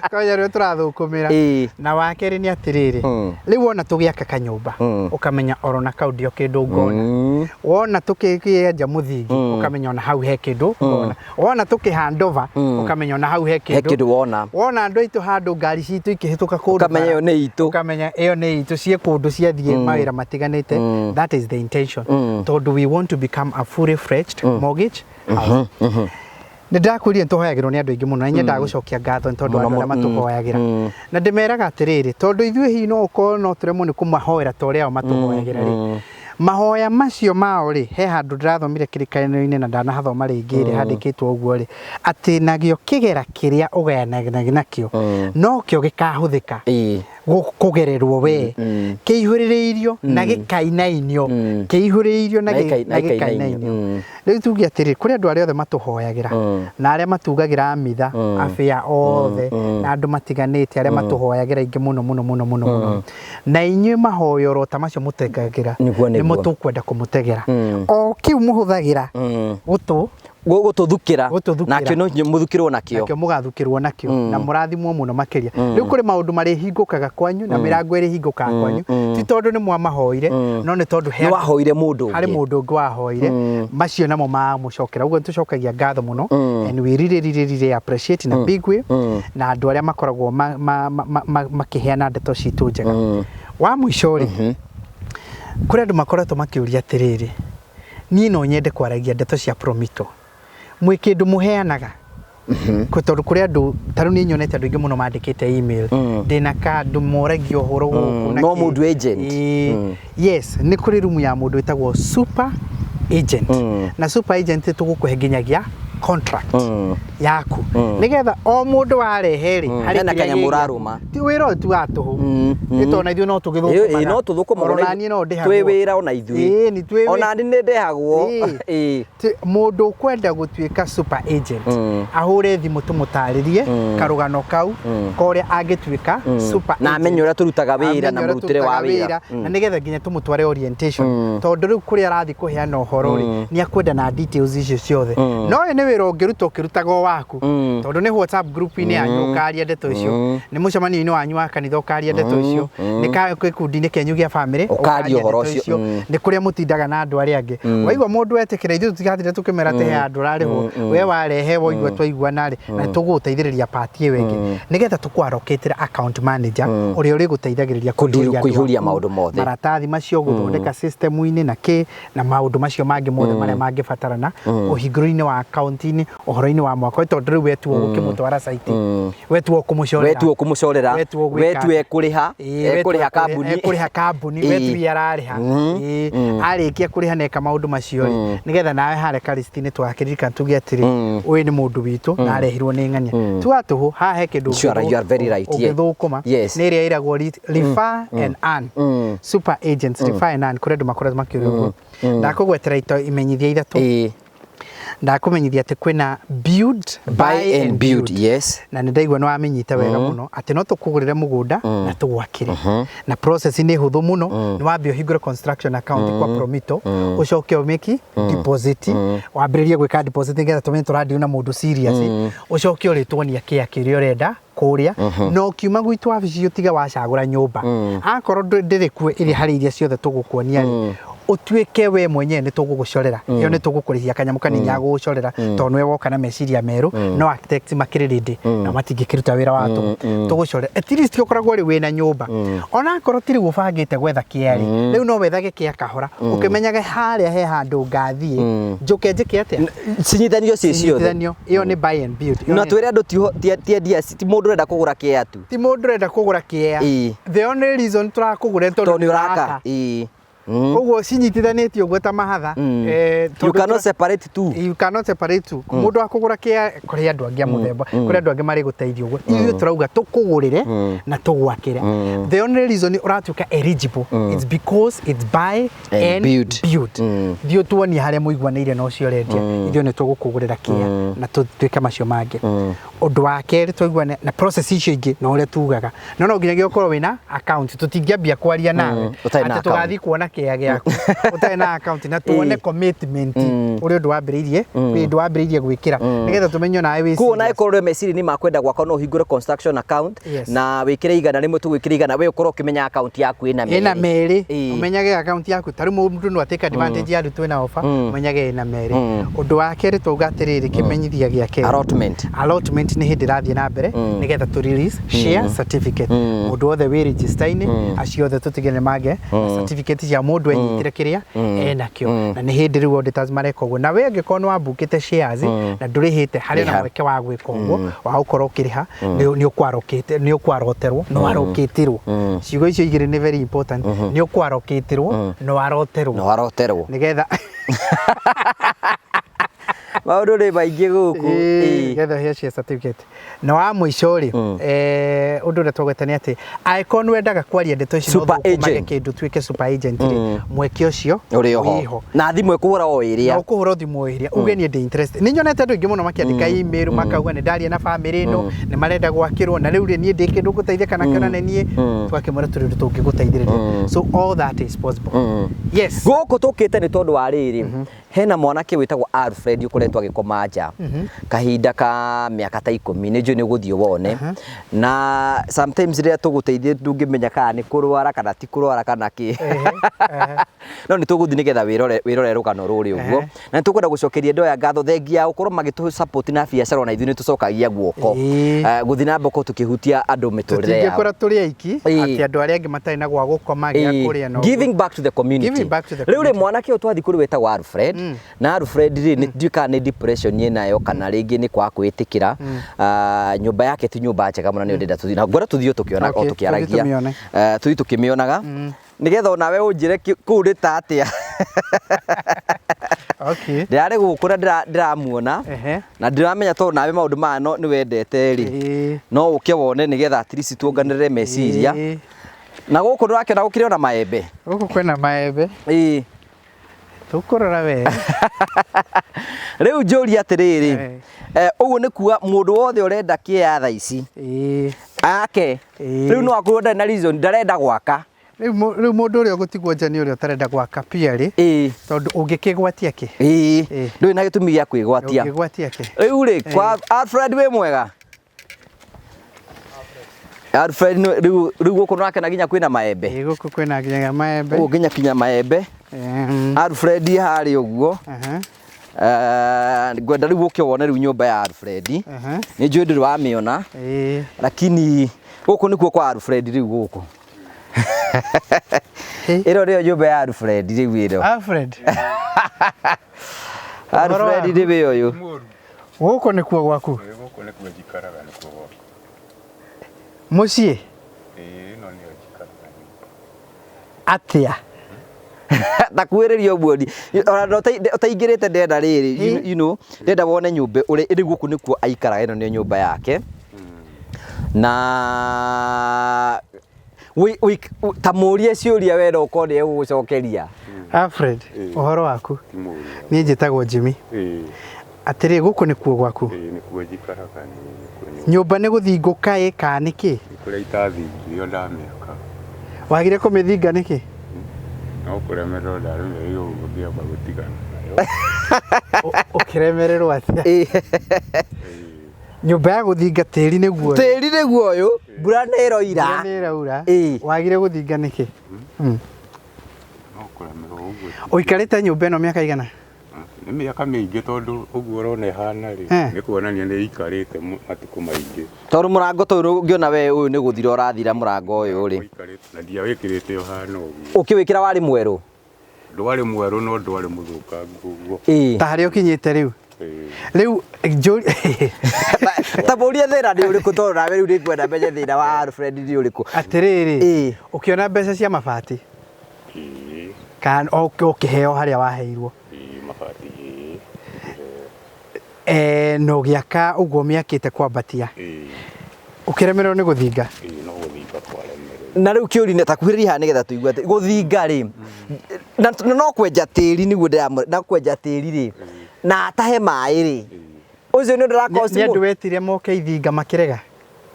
ũkamenya rĩu tũrathũkũmĩra. Na wa kerĩ nĩ atĩrĩrĩ, rĩu wona tũgĩaka kanyũmba, ũkamenya oro na kau ndio kĩndũ ngona. Wona tũkĩenja mũthingi, ũkamenya ona hau he kĩndũ ngona. Wona tũkĩ hand over, ũkamenya ona hau he he kĩndũ kĩndũ wona. Wona andũ aitũ handũ ngari citũ ikĩhĩtũka kũndũ ũkamenya bara, ĩyo nĩ itũ. Ũkamenya ĩyo nĩ itũ, ciĩ kũndũ ciathiĩ mawĩra matiganĩte. That is the intention, tondũ we want to become a fully fledged mortgage house. Nĩ ndakwĩrire nĩtũhoyagĩrwo nĩ andũ aingĩ mũno, na nyendaga gũcokia ngatho nĩ tondũ Mũno andũ arĩa matũhoyagĩra, na ndĩmeraga atĩrĩrĩ, tondũ ithuĩ hihi no ũkorwo no tũremwo nĩ kũmahoera ta ũrĩa o matũhoyagĩra rĩ, mahoya macio mao rĩ, he handũ ndĩrathomire kĩrĩkanĩro-inĩ na ndanahathoma rĩngĩ rĩ, handĩkĩtwo ũguo rĩ, atĩ nagĩo kĩgera kĩrĩa ũgayanagia nakĩo nokĩo gĩkahũthĩka kũgererwo we, kĩihũrĩrĩirio na gĩkainainio, kĩihũrĩrĩirio na Na na na gĩkainainio. gĩkainainio. Rĩu tuge atĩrĩ, kũrĩ andũ arĩa othe matũhoyagĩra na arĩa matugagĩra mitha abĩa othe na andũ matiganĩte arĩa matũhoyagĩra aingĩ mũno mũno mũno mũno mũno, na inyuĩ mahoya oro ta macio mũtegagĩra, nĩmo tũkwenda kũmũtegera o kĩu mũhũthagĩra gũtũ Gũtũthukĩra. Gũtũthukĩra. Nakĩo no mũthukĩrwo nakĩo. Nakĩo mũgathukĩrwo nakĩo na mũrathimwo mũno makĩria. Rĩu kũrĩ maũndũ marĩhingũkaga kwanyu na mĩrango ĩrĩhingũkaga kwanyu, ti tondũ nĩ mwamahoire, no nĩ tondũ Nĩ wahoire mũndũ harĩ ũngĩ. Mũndũ ũngĩ wahoire, macio namo mamũcokera. Ũguo nĩtũcokagia ngatho mũno, and we really really really appreciate in a big way, na andũ arĩa makoragwo makĩheana ndeto citũ njega. Wa mũico rĩ, kũrĩ andũ makoretwo makĩũria atĩrĩrĩ, niĩ no nyende kwaragia ndeto cia Promito, mwĩ kĩndũ mũheanaga? Tondũ kũrĩ andũ ta rĩu niĩ nyonete andũ aingĩ mũno mandĩkĩte email, ndĩna kandũ moragia ũhoro gũkũ na No kĩ. mũndũ agent. Ĩĩ. Yes, nĩ kũrĩ rumu ya mũndũ wĩtagwo super agent, na super agent tũgũkũhe nginyagia contract yaku, nĩgetha o mũndũ warehe rĩ, harĩ Hena kĩrĩa kanyamũ gĩ ũrarũma. Ti wĩra ũyũ ti wa tũhũ, nĩ tondũ na ithuĩ no Ĩĩ, tũgĩthũkũmaga. no tũthũkũmaga. Oro na niĩ no ndĩhagwo. Twĩ wĩra ona ithuĩ. Ĩĩ, nĩ twĩ wĩra. Ona niĩ nĩ ndĩhagwo. Ĩĩ. Mũndũ ũkwenda gũtuĩka super agent ahũre thimũ tũmũtarĩrie karũgano kau ka ũrĩa angĩtuĩka super Na agent. amenye ũrĩa tũrutaga wĩra na Amenye ũrĩa mũrutĩre wa tũrutaga wĩra. Na nĩgetha nginya tũmũtware orientation, tondũ rĩu kũrĩa arathiĩ kũheana ũhoro rĩ, nĩ akwenda na details icio ciothe. No ũyũ nĩ wĩra ũngĩruta ũkĩrutaga o waku, tondũ nĩ WhatsApp group-inĩ yanyu ũkaria ndeto icio, nĩ mũcemanio-inĩ wanyu wa kanitha ũkaria ndeto icio, nĩ gĩkundi-inĩ kĩanyu gĩa family Ũkaria ũhoro ndeto ũcio. icio, nĩ kũrĩa mũtindaga na andũ arĩa angĩ. Waigua mũndũ etĩkĩra, ithuĩ tũtigatinde tũkĩmera atĩ he andũ ũrarĩhwo. We warehe waigua twaiguana rĩ, na tũgũgũteithĩrĩria part ĩyo ĩngĩ, nĩgetha tũkũallocatĩra account manager ũrĩa ũrĩgũteithagĩrĩria kũihũria andũ Kũihũria aku maũndũ mothe. Maratathi macio, gũthondeka system-inĩ na kĩ, na maũndũ macio mangĩ mothe marĩa mangĩbatarana ũhingũri-inĩ wa akaunti-inĩ, ũhoro-inĩ wa mwako. Kwa tondũ rĩu wetuo gũkĩmũtwara site, wetuo kũmũcorera, wetuo kũmũcorera, wetuo gwĩka wetuo ekũrĩha, Ĩĩ, ekũrĩha wetuo kambuni, ekũrĩha kambuni, wetuo ararĩha. Ĩĩ, arĩkia kũrĩha na eka maũndũ macio rĩ, nĩgetha nawe harĩa kariciti-inĩ tũgakĩririkana tuge atĩrĩ, ũyũ nĩ mũndũ witũ na arehirwo nĩ ng'ania tuga tũhũ haha he kĩndũ Sure, you are very right, yeah. ũngĩthũkũma nĩ ĩrĩa ĩragwo refer and earn, super agents refer and earn, kũrĩ andũ makoretwo makĩũria ũguo. Ndakũgwetera ito imenyithia ithatũ. Ndakũmenyithia atĩ kwĩna build, buy and build, yes. Na nĩ ndaigua nĩ wamĩnyita wega mũno atĩ no tũkũgũrĩre mũgũnda na tũgwakĩre, na process nĩ hũthũ mũno. Nĩ wambe ũhingũre construction account kwa Promito, ũcoke ũmĩki deposit, wambĩrĩrie gwĩka deposit nĩgetha tũmenye tũradeal na mũndũ serious, ũcoke ũrĩtuonia kĩa kĩrĩa ũrenda kũrĩa, na ũkiuma gwitũ wabici ũtige wacagũra nyũmba, akorwo ndĩrĩ kuo ĩrĩ harĩ iria ciothe tũgũkuonia rĩ, ũtuĩke we mwenyewe nĩ tũgũgũcorera ĩyo, nĩ tũgũkũrĩhia kanyamũ kanini ya gũgũcorera, tondũ nĩwe woka na meciria merũ, no architect makĩrĩ ready na matingĩkĩruta wĩra wa tũhũ. Tũgũcorera, at least ũkoragwo rĩ wĩna nyũmba, ona akorwo ti rĩu ũbangĩte gwetha kĩa rĩ, rĩu no wethage kĩa kahora ũkĩmenyage harĩa he handũ ngathiĩ njũke njĩke atĩa. Cinyitanio ciĩ ciothe. Cinyitithanio. Ĩyo nĩ buy and build. Ĩyo Na twĩre andũ tiendia, ti mũndũ ũrenda kũgũra kĩa tu. Ti mũndũ ũrenda kũgũra kĩea. The only reason tũrakũgũra nĩ tondũ nĩ ũraka. Ũraka. Ũguo cinyitithanĩtio ũguo ta mahatha. You cannot separate two. You cannot separate two. Mũndũ wa kũgũra kĩa, kũrĩ andũ angĩ a mũthemba, kũrĩ andũ angĩ marĩ gũteithia ũguo. Ithuĩ tũrauga tũkũgũrĩre na tũgwakĩre. The only reason ũratuĩka eligible, it's because it's buy and and build. Build. Thiĩ ũtuonie harĩa mũiguanĩire na ũcio ũrendia, ithuĩ nĩ tũgũkũgũrĩra kĩa na tũtuĩke macio mangĩ. Ũndũ wa kerĩ twaiguane na process icio ingĩ na ũrĩa tugaga, no nginyagia ũkorwo wĩna account. Tũtingĩambia kwaria nawe ũtarĩ na atĩ tũgathiĩ kuona kĩa gĩaku ũtarĩ na account, na tuone commitment ũrĩa ũndũ wambĩrĩirie, ũndũ wambĩrĩirie gwĩkĩra, nĩgetha tũmenye onawe wĩ Koguo na serious. ĩkorwo meciria-inĩ ma kwenda gwakwa, no ũhingũre construction account na wĩkĩre 100, tũgwĩkĩre 100, we ũkorwo ũkĩmenya account yaku ĩna ĩna merĩ. Ũmenyage account yaku, ta rĩu mũndũ no atake advantage ya arutwo ĩna offer, ũmenyage ĩna merĩ. Ũndũ wa kerĩ twauga atĩrĩrĩ, kĩmenyithia gĩa kerĩ, Allotment. Allotment nĩ hĩndĩ ĩrathiĩ na mbere nĩgetha tũ release share certificate. Mũndũ wothe wĩ register-inĩ, acio othe tũtige nĩ mange na certificate cia mũndũ enyitĩre kĩrĩa enakĩo, na nĩ hĩndĩ rĩu auditors mareka ũguo. Na we angĩkorwo nĩ wambukĩte shares na ndũrĩhĩte, harĩ na Rĩha. Mweke wa gwĩka ũguo wa gũkorwo ũkĩrĩha, nĩ ũkwarokĩte, nĩ ũkwaroterwo, nĩ warokĩtĩrwo. Ciugo icio igĩrĩ nĩ very important: nĩ ũkwarokĩtĩrwo, nĩ waroterwo. No aroterwo. Nĩgetha Maũndũ nĩ maingĩ gũkũ. Nĩgetha ũheo share certificate. Na wa mũico rĩ, ũndũ ũrĩa twagweta nĩ atĩ angĩkorwo nĩ wendaga kwaria ndeto ici no Super thũkũmage agent. kĩndũ tuĩke super agent rĩ, mweke ũcio ũrĩ oho wĩho. Na thimũ ĩkũhũra o na ĩrĩa ũkũhũra thimũ o ĩrĩa uge niĩ ndĩ interested. Nĩ nyonete andũ aingĩ mũno makĩandĩka email makauga nĩ ndaria na famĩlĩ ĩno, nĩ marenda gwakĩrwo, na rĩu rĩ, niĩ ndĩ kĩndũ ngũteithia kana kĩona nĩ niĩ tũgakĩmwĩra tũrĩ ũndũ tũngĩgũteithĩrĩria. So all that is possible, yes. Gũkũ tũkĩte nĩ tondũ wa rĩrĩ, hena mwanake wĩtagwo Alfred ũkoretwo agĩkoma nja kahinda ka mĩaka ta 10. Nĩ njũĩ nĩ ũgũthiĩ wone, na sometimes rĩrĩa tũgũteithia ndũngĩmenya kana nĩ kũrwara kana ti kũrwara kana kĩ, no nĩ tũgũthiĩ nĩgetha wĩrore rũgano rũrĩ ũguo. Na nĩ tũkwenda gũcokeria andũ aya ngatho, thengia ya gũkorwo magĩtũ support na biacara, ona ithuĩ nĩ tũcokagia guoko. Gũthiĩ na mbere tũkĩhutia andũ mĩtũrĩre yao. Tũtingĩkora tũrĩ aiki atĩ andũ arĩa angĩ matarĩ na gwa gũkoma, gĩa kũrĩa, no Giving back to the community. Giving back to the Rĩu rĩ, community. mwanake ũyũ twathiĩ kũrĩ wĩtagwo Alfred, na Alfred rĩ, nĩ ndiũĩ kana nĩ depression ĩnayo kana rĩngĩ nĩ kwaga kwĩtĩkĩra. Ah, nyũmba yake ti nyũmba njega mũno, nĩyo ndĩrenda tũthiĩ na ngwenda tũthiĩ o tũkĩona o Okay, tũkĩaragia. tũthiĩ tũmĩone. Tũthiĩ tũkĩmĩonaga nĩgetha onawe ũnjĩre kũu nĩ ta atĩa. Ndĩrarĩ gũkũ na ndĩramuona na ndĩramenya tondũ nawe maũndũ maya no nĩ wendete rĩ, no ũke wone nĩgetha at least tuonganĩrĩre meciria. Na gũkũ ndĩrakĩona gũkĩrĩ ona maembe. Gũkũ kwĩna maembe. Tũkũrora wega. Rĩu njũrie atĩrĩrĩ, ũguo nĩ kuga mũndũ wothe ũrenda kĩea thaa ici ake rĩu no akorwo ndarĩ na reason, ndarenda gwaka. Rĩu mũndũ ũrĩa ũgũtigwo nja nĩ ũrĩa ũtarenda gwaka piarĩ, tondũ ũngĩkĩgwatia kĩ? Ndũrĩ na gĩtũmi gĩa kwĩgwatia. Ũngĩgwatia kĩ? Rĩu rĩ, kwa Alfred, wĩ mwega Alfred? Rĩu gũkũ nĩwakena nginya kwĩna maembe. Ĩĩ, gũkũ kwĩna nginya maembe. Ũguo nginya kinya maembe. Alfred harĩa ũguo. Ngwenda rĩu ũke wone rĩu nyũmba ya Alfred. Nĩ njũĩ ndũrĩ wamĩona, lakini gũkũ nĩkuo kwa Alfred. Rĩu gũkũ ĩno nĩyo nyũmba ya Alfred rĩu ĩno. Alfred. Ũhoro Alfred waku? nĩwe ũyũ. Mũru. Gũkũ nĩkuo gwaku? Ĩĩ, gũkũ nĩkuo njikaraga, nĩkuo gwakwa. Mũciĩ? Ĩĩ, ĩno nĩyo njikaraga nyũmba. Atĩa? Takuhĩrĩria ũguo ona ũtaingĩrĩte ndĩrenda rĩrĩ, ndĩrenda wone nyũmba ũrĩa rĩu gũkũ nĩkuo aikaraga, ĩno nĩyo nyũmba yake. Na ta mũrie ciũria we no ũkorwo nĩ egũgũcokeria. Alfred, ũhoro waku? Ti mũũru. Niĩ njĩtagwo Jimmy. Ĩĩ. Atĩrĩ, gũkũ nĩkuo gwaku? Ĩĩ, nĩkuo njikaraga niĩ, nĩkuo nyũmba. Nyũmba nĩ gũthingũka ĩ kana nĩkĩ? Nĩ kũrĩa itathingire o ndamĩaka. Wagire kũmĩthinga nĩkĩ? No kũremererwo ndaremereirwo ũguo ngĩamba gũtigana nayo. Ũkĩremererwo atĩa? Ĩĩ. Nyũmba ya gũthinga tĩri nĩguo. Tĩri nĩguo ũyũ, mbura nĩ ĩroira. Mbura nĩ ĩraura. Ĩĩ. Wagire gũthinga nĩkĩ? No kũremerwo ũguo. Ũikarĩte nyũmba ĩno mĩaka igana? Nĩ mĩaka mĩingĩ tondũ ũguo ũrona ĩhana rĩ, nĩ kuonania nĩ ĩikarĩte matukũ maingĩ. Tondũ mũrango ta ũyũ ũngĩona we ũyũ nĩ gũthira ũrathira mũrango ũyũ rĩ. Na ndiawĩkĩrĩte ũhana ũguo. Ũkĩwĩkĩra warĩ mwerũ? Ndwarĩ mwerũ no ndwarĩ mũthũkangu ũguo. Ĩĩ. Ta harĩa ũkinyĩte rĩu? Rĩu Ta mũrie thĩna nĩ ũrĩkũ tondũ nawe rĩu nĩngwenda menye thĩna wa Alfred nĩ ũrĩkũ. Atĩrĩrĩ, ũkĩona mbeca cia mabati? Ĩĩ. Kana ũkĩheo harĩa waheirwo? Ĩĩ, mabati ĩĩ. Na ũgĩaka ũguo mĩakĩte kwambatia? Ĩĩ. Ũkĩremererwo nĩ gũthinga? Ĩĩ, no gũthinga kwaremererwo. Na rĩu kĩũria ta kuhĩrĩria haha nĩgetha tũigue atĩ gũthinga rĩ, na no kwenja tĩri nĩguo ndĩramũ, na kwenja tĩri rĩ, na atahe maĩ rĩ, ũcio nĩ ũndũ ũracost Nĩ andũ wetire moke ithinga makĩrega?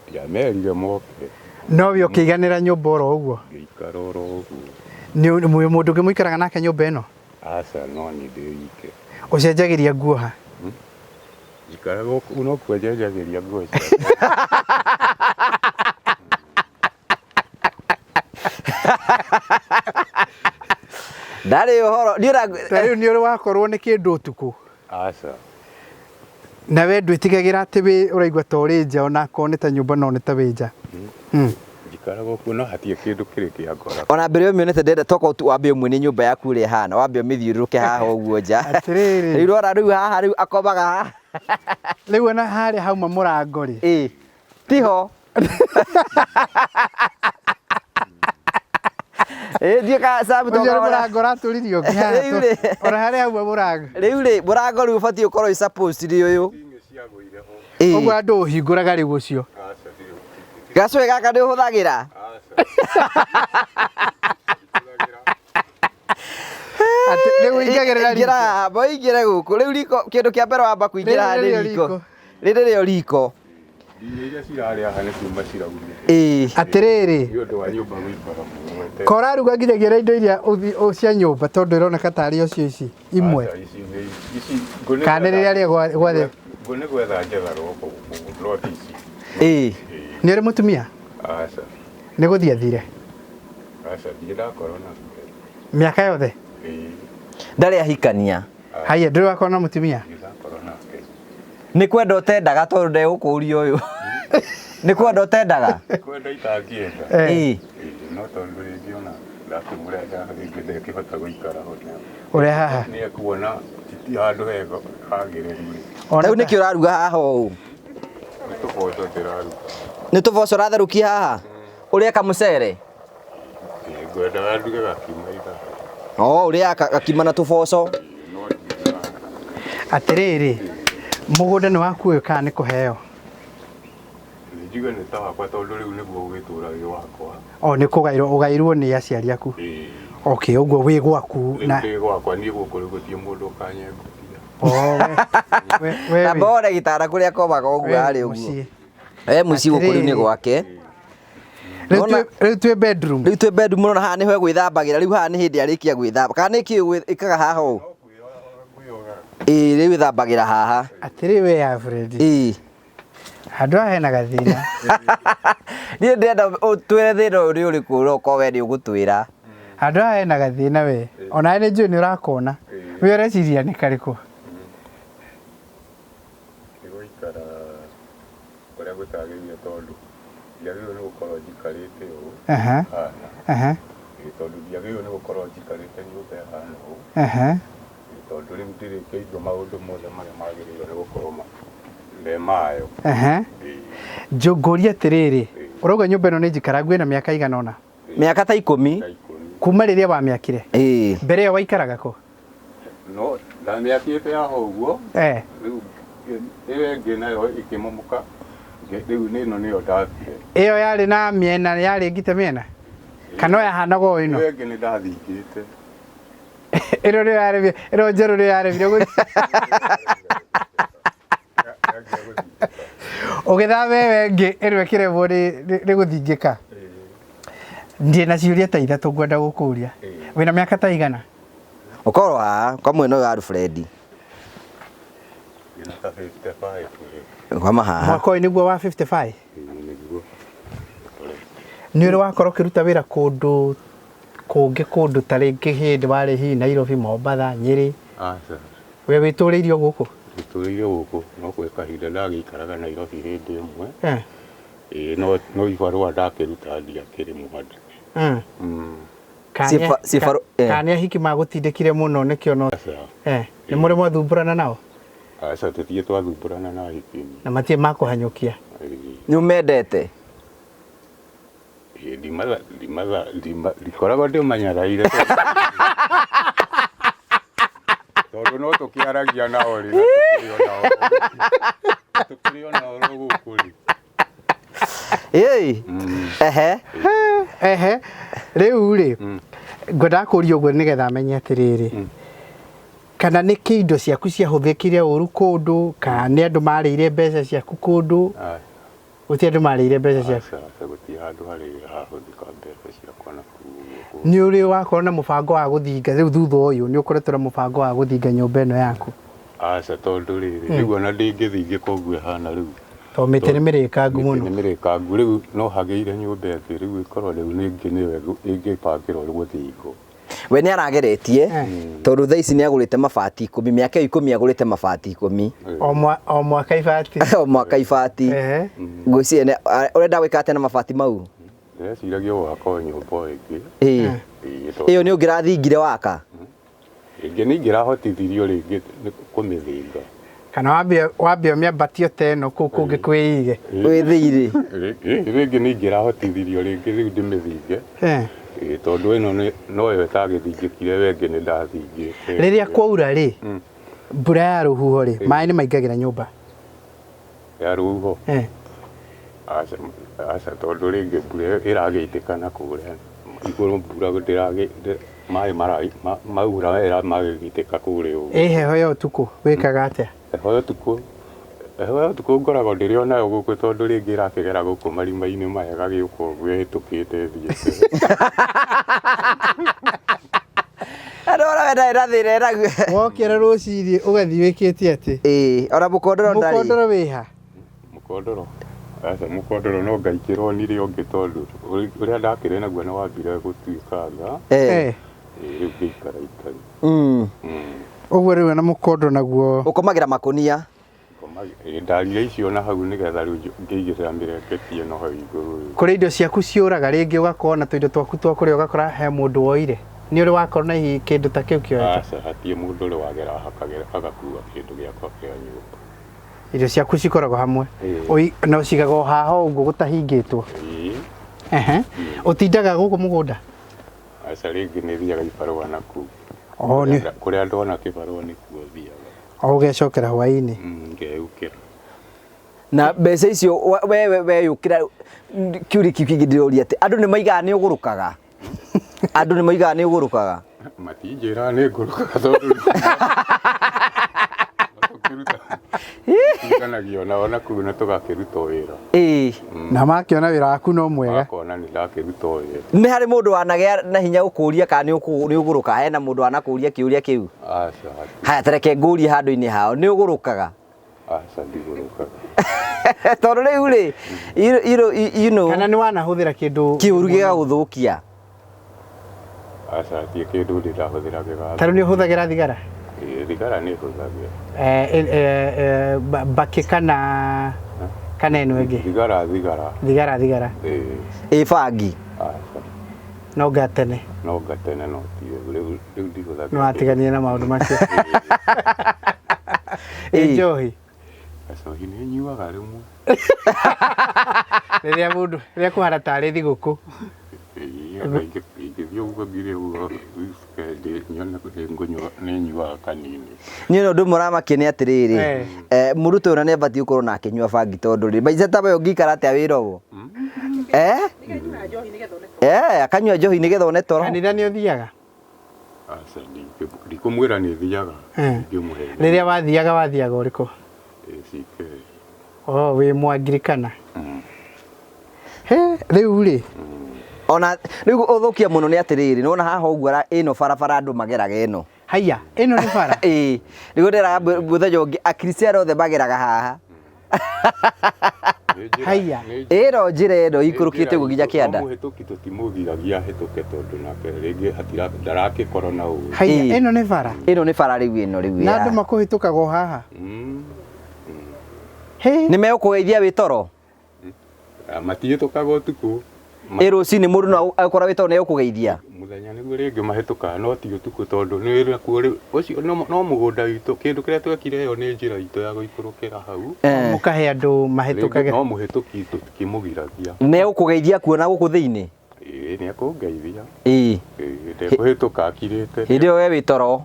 Ndiamerire moke. No we ũkĩiganĩra nyũmba oro ũguo? Ngĩikara oro ũguo. Nĩ mũndũ ũngĩ mũikaraga nake nyũmba ĩno? Aca, no niĩ ndĩ wike. Ũcenjagĩria nguo ha? Njikaraga no kuo njenjagĩria nguo ciakwa. Ndarĩ ũhoro, niĩ Ta rĩu nĩ ũrĩ wakorwo nĩ kĩndũ ũtukũ? Aca. Na we ndwĩtigagĩra atĩ wĩ ũraigua ta ũrĩ nja onakorwo nĩ ta nyũmba no nĩ ta wĩ nja? Njikaraga kuo no hatirĩ kĩndũ kĩrĩ kĩa ngora. Ona mbere ũmĩonete ndĩrenda toka wambe ũmuonie nyũmba yaku ũrĩa ĩhana, wambe ũmĩthiũrũrũke haha ũguo nja. Atĩrĩrĩ. Rĩu ũrona rĩu haha rĩu akomaga haha. Rĩu ona harĩa hauma mũrango rĩ. Ĩĩ. Tiho. Ĩĩ ndiũ ka Sam Ũcio nĩ mũrango ũratũririo ũngĩ haha. Rĩu rĩ. Ona harĩa hauma mũrango. Rĩu rĩ mũrango rĩu ũbatiĩ ũkorwo wĩ supposed nĩ ũyũ. Ĩĩ. Ũguo andũ ũhingũraga rĩu ũcio. Gacũĩ gaka nĩ ũhũthagĩra? Atĩ rĩu ũingagĩrĩra riko. Ingĩra haha, amba ũingĩre gũkũ. Rĩu riko kĩndũ kĩa mbere wamba kũingĩra haha Rĩrĩ nĩ nĩrĩo riko. riko. Rĩrĩ nĩrĩo riko. Irio iria cirarĩ haha nĩ kuma ciraumire. Ĩĩ. Atĩrĩrĩ. Nĩ ũndũ wa nyũmba gũikara mũno. Koraruga nginyagia na indo iria cia nyũmba tondũ ĩroneka tarĩ o cio ici imwe. Aca, ici nĩ ici ngũ nĩ Kana nĩ rĩrĩa rĩa gwathe. Ngũ nĩ gwetha njetha gũkũ no ti ici. Ĩĩ. Nĩ ũrĩ mũtumia? Aca. Nĩ gũthiĩ athire? Aca, ndirĩ ndakorwo nake. Mĩaka yothe? Ĩĩ. Ndarĩ ahikania. Haiya, ndũrĩ wakorwo na mũtumia? Ndirĩ ndakorwo nake. Nĩ kwenda ũtendaga tondũ ndegũkũria ũyũ. Nĩ kwenda ũtendaga? Kwenda itangĩenda. Ĩĩ. Ĩĩ, no tondũ rĩngĩ ona ndakĩmũrenda rĩngĩ ndekĩhota gũikara ho. Ũrĩa haha? Nĩ ekuona ti handũ hega hagĩrĩru rĩ. Rĩu nĩkĩ ũraruga haha ũũ? Nĩ tũboco ndĩraruga. Nĩ tũboco ũratherũkia haha? Ũreka mũcere? Ĩĩ, ngwendaga nduge gakima ithaa. Oh, ũrĩaga gakima na tũboco. Atĩrĩrĩ, mũgũnda nĩ waku ũyũ kana nĩ kũheo? Nĩ njigue nĩ ta wakwa tondũ rĩu nĩguo ũgĩtũra wĩ wakwa. O nĩ kũgairwo ũgairwo nĩ aciari aku? Ĩĩ. Okay, ũguo wĩ gwaku Rĩu na ndĩ gwakwa niĩ gũkũ rĩu gũtirĩ mũndũ ũkanyengũkia. Oh, we Na mbone gĩtanda kũrĩa akomaga ũguo we harĩ ũguo. mũciĩ. We mũciĩ gũkũ rĩu nĩ Atĩrĩrĩ. gwake. Rĩu twĩ bedroom. Rĩu twĩ bedroom ũrona haha nĩho egwĩthambagĩra rĩu haha nĩ hĩndĩ arĩkia gwĩthamba. Kana nĩkĩ ĩkaga haha ũũ? Ĩĩ rĩu ĩthambagĩra haha. Atĩrĩ we Alfred. Ĩĩ. Handũ haha hena gathĩna. Niĩ ndĩrenda ũtwĩre thĩna ũyũ nĩ ũrĩkũ no ũkorwo we nĩ ũgũtwĩra. Handũ haha hena gathĩna we. Onawe nĩ njũĩ nĩ ũrakona. We ũreciria nĩ karĩkũ? Nĩ gũikara ũrĩa gũtagĩrĩire tondũ ndiagĩrĩirwo nĩ gũkorwo njikarĩte ũũ Aha. hana. Aha. Ĩĩ, tondũ ndiagĩrĩirwo nĩ gũkorwo njikarĩte nyũmba ĩhana ũũ. Aha. Ĩĩ, tondũ rĩu ndĩrĩkĩirio maũndũ mothe marĩa magĩrĩirwo nĩ gũkorwo Ndemayo. Ehe. Ngũrie atĩrĩrĩ, ũrauga nyũmba ĩno nĩ njikarangu ĩna mĩaka igana ũna? Mĩaka ta 10. Kuma rĩrĩa wamĩakire? Ĩĩ. Mbere ĩyo waikaraga kũ? No ndamĩakĩte haha ũguo. Eh. Rĩu ĩyo ĩngĩ nayo ĩkĩmomoka. Rĩu ĩno nĩyo ndakire. Ĩyo yarĩ na mĩena, yarĩ ngite mĩena? Kana yahanaga o ĩno? Ĩyo ĩngĩ nĩ ndathingĩte. Ĩno nĩyo yarĩ, ĩno njerũ nĩyo yaremire gũthiĩ. Ũgĩthama ĩyo ĩngĩ ĩno ĩkĩremwo nĩ gũthingĩka. Ndĩ na ciũria ta ithatũ ngwenda gũkũria. Wĩna mĩaka ta igana? Ũkorwo haha kwa mwena ũyũ wa Alfred. Ndĩna ta 55 rĩu. Kwama haha. Mwaka ũyũ nĩguo wa 55? Nĩguo. Nĩ ũrĩ wakorwo ũkĩruta wĩra kũndũ kũngĩ kũndũ ta rĩngĩ hĩndĩ warĩ hihi Nairobi, Mombatha, Nyĩrĩ? Aca. We wĩtũrĩire o gũkũ? Wĩtũrĩire gũkũ, no gwĩ kahinda ndagĩikaraga Nairobi hĩndĩ ĩmwe. Ĩĩ, no ibarũa ndakĩruta ndiakĩrĩ mwandĩke. Kana nĩ ahiki magũtindĩkire mũno nĩkĩo no. Aca. Nĩ mũrĩ mwathumbũrana nao? Aca, tũtirĩ twathumbũrana na ahiki. Na matirĩ makũhanyũkia? Nĩ ũmendete? Ndikoragwo ndĩmanyaraire. Tondũ no tũkĩaragia nao rĩ, na tũkĩrĩ o nao ro gũkũ rĩ. Ĩĩ. Ehe. Ehe. Rĩu rĩ, ngwendaga kũria ũguo nĩgetha menye atĩrĩrĩ, kana nĩ kĩ indo ciaku ciahũthĩkire ũru kũndũ, kana nĩ andũ marĩire mbeca ciaku kũndũ? Gũtirĩ andũ marĩire mbeca ciaku? Aca, gũtirĩ handũ harĩ hahũthĩka mbeca ciakwa na kũu. Nĩ ũrĩ wakorwo na mũbango wa gũthinga rĩu thutha ũyũ, nĩ ũkoretwo na mũbango wa gũthinga nyũmba ĩno yaku? Aca, tondũ rĩrĩ, rĩu ona ndĩngĩthingĩka ũguo ĩhana rĩu. Tondũ mĩtĩ nĩ mĩrĩkangu mũno. Mĩtĩ nĩ mĩrĩkangu, rĩu no hagĩire nyũmba ĩngĩ, rĩu ĩkorwo rĩu ningĩ nĩyo ĩngĩbangĩrwo gũthingwo. We nĩ arageretie, tondũ thaa ici nĩ agũrĩte mabati 10, mĩaka ĩyo 10 agũrĩte mabati 10. O mwaka ibati. O mwaka ibati. Ngwĩciria ũrenda gwĩka atĩa na mabati mau? Ndĩreciragia gwaka o nyũmba o ĩngĩ. Ĩĩ. Ĩĩ, tondũ Ĩyo nĩ ũngĩrathingire waka? Ĩngĩ nĩ ingĩrahotithirio rĩngĩ kũmĩthinga. Kana wambia ũmĩambatie ta ĩno kũu kũngĩ kwĩige. Wĩthĩirĩ. Rĩngĩ nĩ ingĩrahotithirio rĩngĩ rĩu ndĩmĩthinge. Ĩĩ, tondũ ĩno noyo ĩtagĩthingĩkire, we ĩngĩ nĩ ndathingĩte. Rĩrĩa kwaura rĩ, mbura ya rũhuho rĩ, maĩ nĩ maingagĩra nyũmba? Ya rũhuho? Aca, aca, tondũ rĩngĩ mbura ĩragĩitĩka na kũrĩa igũrũ, mbura maĩ maura wega magĩitĩka kũrĩa ũguo. Ĩ heho ya ũtukũ wĩkaga atĩa? Heho ya ũtukũ, heho ya ũtukũ ngoragwo ndĩrĩ o nayo gũkũ, tondũ rĩngĩ ĩrakĩgera gũkũ marima-inĩ maya ĩgagĩũka ũguo ĩhĩtũkĩte ĩthiĩte. Andũ arĩa wenda na thĩna ĩnaguo. Wokĩra rũcinĩ ũgathiĩ wĩkĩte atĩ? Ĩĩ, ona mũkondoro ndarĩ. Mũkondoro wĩha? Mũkondoro? Aca, mũkondoro no ngaikĩrwo nĩrĩo ũngĩ, tondũ ũrĩa ndakĩrĩ naguo nĩ wambire gũtuĩkanga. Ĩĩ, rĩu ngĩikara itarĩ. Ũguo rĩu na mũkondoro naguo. Ũkomagĩra makũnia? Ndarire icio na hau nĩgetha rĩu ngĩigĩrĩra mĩrengeti ĩno hau igũrũ. Kũrĩ indo ciaku ciũraga rĩngĩ ũgakorwo na tũindo twaku twa kũrĩa ũgakora he mũndũ woire. Nĩ ũrĩ wakorwo na hihi kĩndũ ta kĩu kĩoete? Aca, hatirĩ mũndũ ũrĩ wagera agakua kĩndũ gĩakwa kĩa nyũmba. Irio ciaku cikoragwo hamwe? Na ũcigaga o haha ũguo gũtahingĩtwo? Ĩĩ. Ehe. Ũtindaga gũkũ mũgũnda? Aca, rĩngĩ nĩ thiaga ibarũa nakuo. O, nĩ- Kũrĩa ndona kĩbarũa nĩkuo thiaga. O ũgecokera hwaĩ-inĩ? Ngeyũkĩra. Na mbeca icio we weyũkĩra, kĩũria kĩu kĩngĩ ndĩroria atĩ andũ nĩ maigaga nĩ ũgũrũkaga? Andũ nĩ maigaga nĩ ũgũrũkaga? Matinjĩraga nĩ ngũrũkaga tondũ tũkĩruta nao na kũu na tũgakĩruta wĩra. Ĩĩ. Na makĩona wĩra waku no mwega. Makona nĩ ndakĩruta wĩra. Nĩ harĩ mũndũ wanagĩa na hinya gũkũria kana nĩ ũgũrũkaga? Hena mũndũ wanakũria kĩũria kĩu? Aca. Haya, ta reke ngũrie handũ-inĩ hao, nĩ ũgũrũkaga? Aca, ndigũrũkaga. Tondũ rĩu rĩ, you know, Kana nĩ wanahũthĩra kĩndũ kĩũru gĩgagũthũkia? Aca, hatirĩ kĩndũ ndĩ ndahũthĩra gĩgathũkia. Ta rĩu nĩ ũhũthagĩra thigara? Ĩĩ, thigara nĩ hũthagĩra. Mbakĩ kana ĩno ĩngĩ? Thigara, thigara. Thigara, thigara. Ĩĩ. Ĩ bangi? Aca. No ngatene. No ngatene, no ti rĩu, rĩu ndihũthagĩra. Nĩ watiganire na maũndũ macio. Ĩ njohi? Gacohi nĩ nyuaga rĩmwe. Rĩrĩa mũndũ rĩrĩa kũhana tarĩ thigũkũ. Ĩĩ, ona ingĩthiĩ ũguo ngire ũguo weekend nyone nĩ ngũnyua nĩ nyuaga kanini. Niĩ ũndũ ũmwe ũramakia nĩ atĩrĩrĩ, mũndũ ta ũyũ ona nĩ abatiĩ gũkorwo na akĩnyua bangi tondũ rĩ, maica ta maya ũngĩikara atĩa wĩra ũũ? Eh? Akanyua njohi nĩgetha one toro. Kanitha nĩ ũthiaga? Aca, ndikũmwĩra nĩ thiaga, ndingĩmũhenia. Rĩrĩa wathiaga wathiaga ũrĩkũ? ACK. Oh, wĩ Mũangirikana. He, rĩu rĩ. Ona rĩu ũthũkia mũno nĩ atĩrĩrĩ, nĩwona haha ũguo ĩno barabara andũ mageraga ĩno. Haiya, ĩno nĩ bara? Ĩĩ, nĩguo ndĩraga mũthenya ũngĩ Akristiano othe mageraga haha. Haiya. Ĩno njĩra ĩno ikũrũkĩte ũguo nginya kĩanda. No mũhĩtũki tũtimũgiragia ahĩtũke tondũ nake rĩngĩ ndarakĩkorwo na ũũru. Haiya, ĩno nĩ bara? Ĩno nĩ bara rĩu ĩno rĩu. Na andũ makũhĩtũkaga o haha? Hĩ. Nĩ megũkũgeithia wĩ toro? Matihĩtũkaga ũtukũ. Ĩ rũcinĩ mũndũ no agũkora wĩ toro nĩ egũkũgeithia? Mũthenya nĩguo rĩngĩ mahĩtũkaga no ti ũtukũ tondũ nĩ nakuo rĩu ũcio no mũgũnda witũ kĩndũ kĩrĩa twekire ĩyo nĩ njĩra itũ ya gũikũrũkĩra hau. Mũkahe andũ mahĩtũkage. Rĩngĩ no mũhĩtũki tũtikĩmũgiragia. Nĩ egũkũgeithia kuona gũkũ thĩinĩ? Ĩĩ nĩ ekũngeithia. Ĩĩ. Ĩĩ ndekũhĩtũka akirĩte. Hĩndĩ ĩyo we wĩ toro.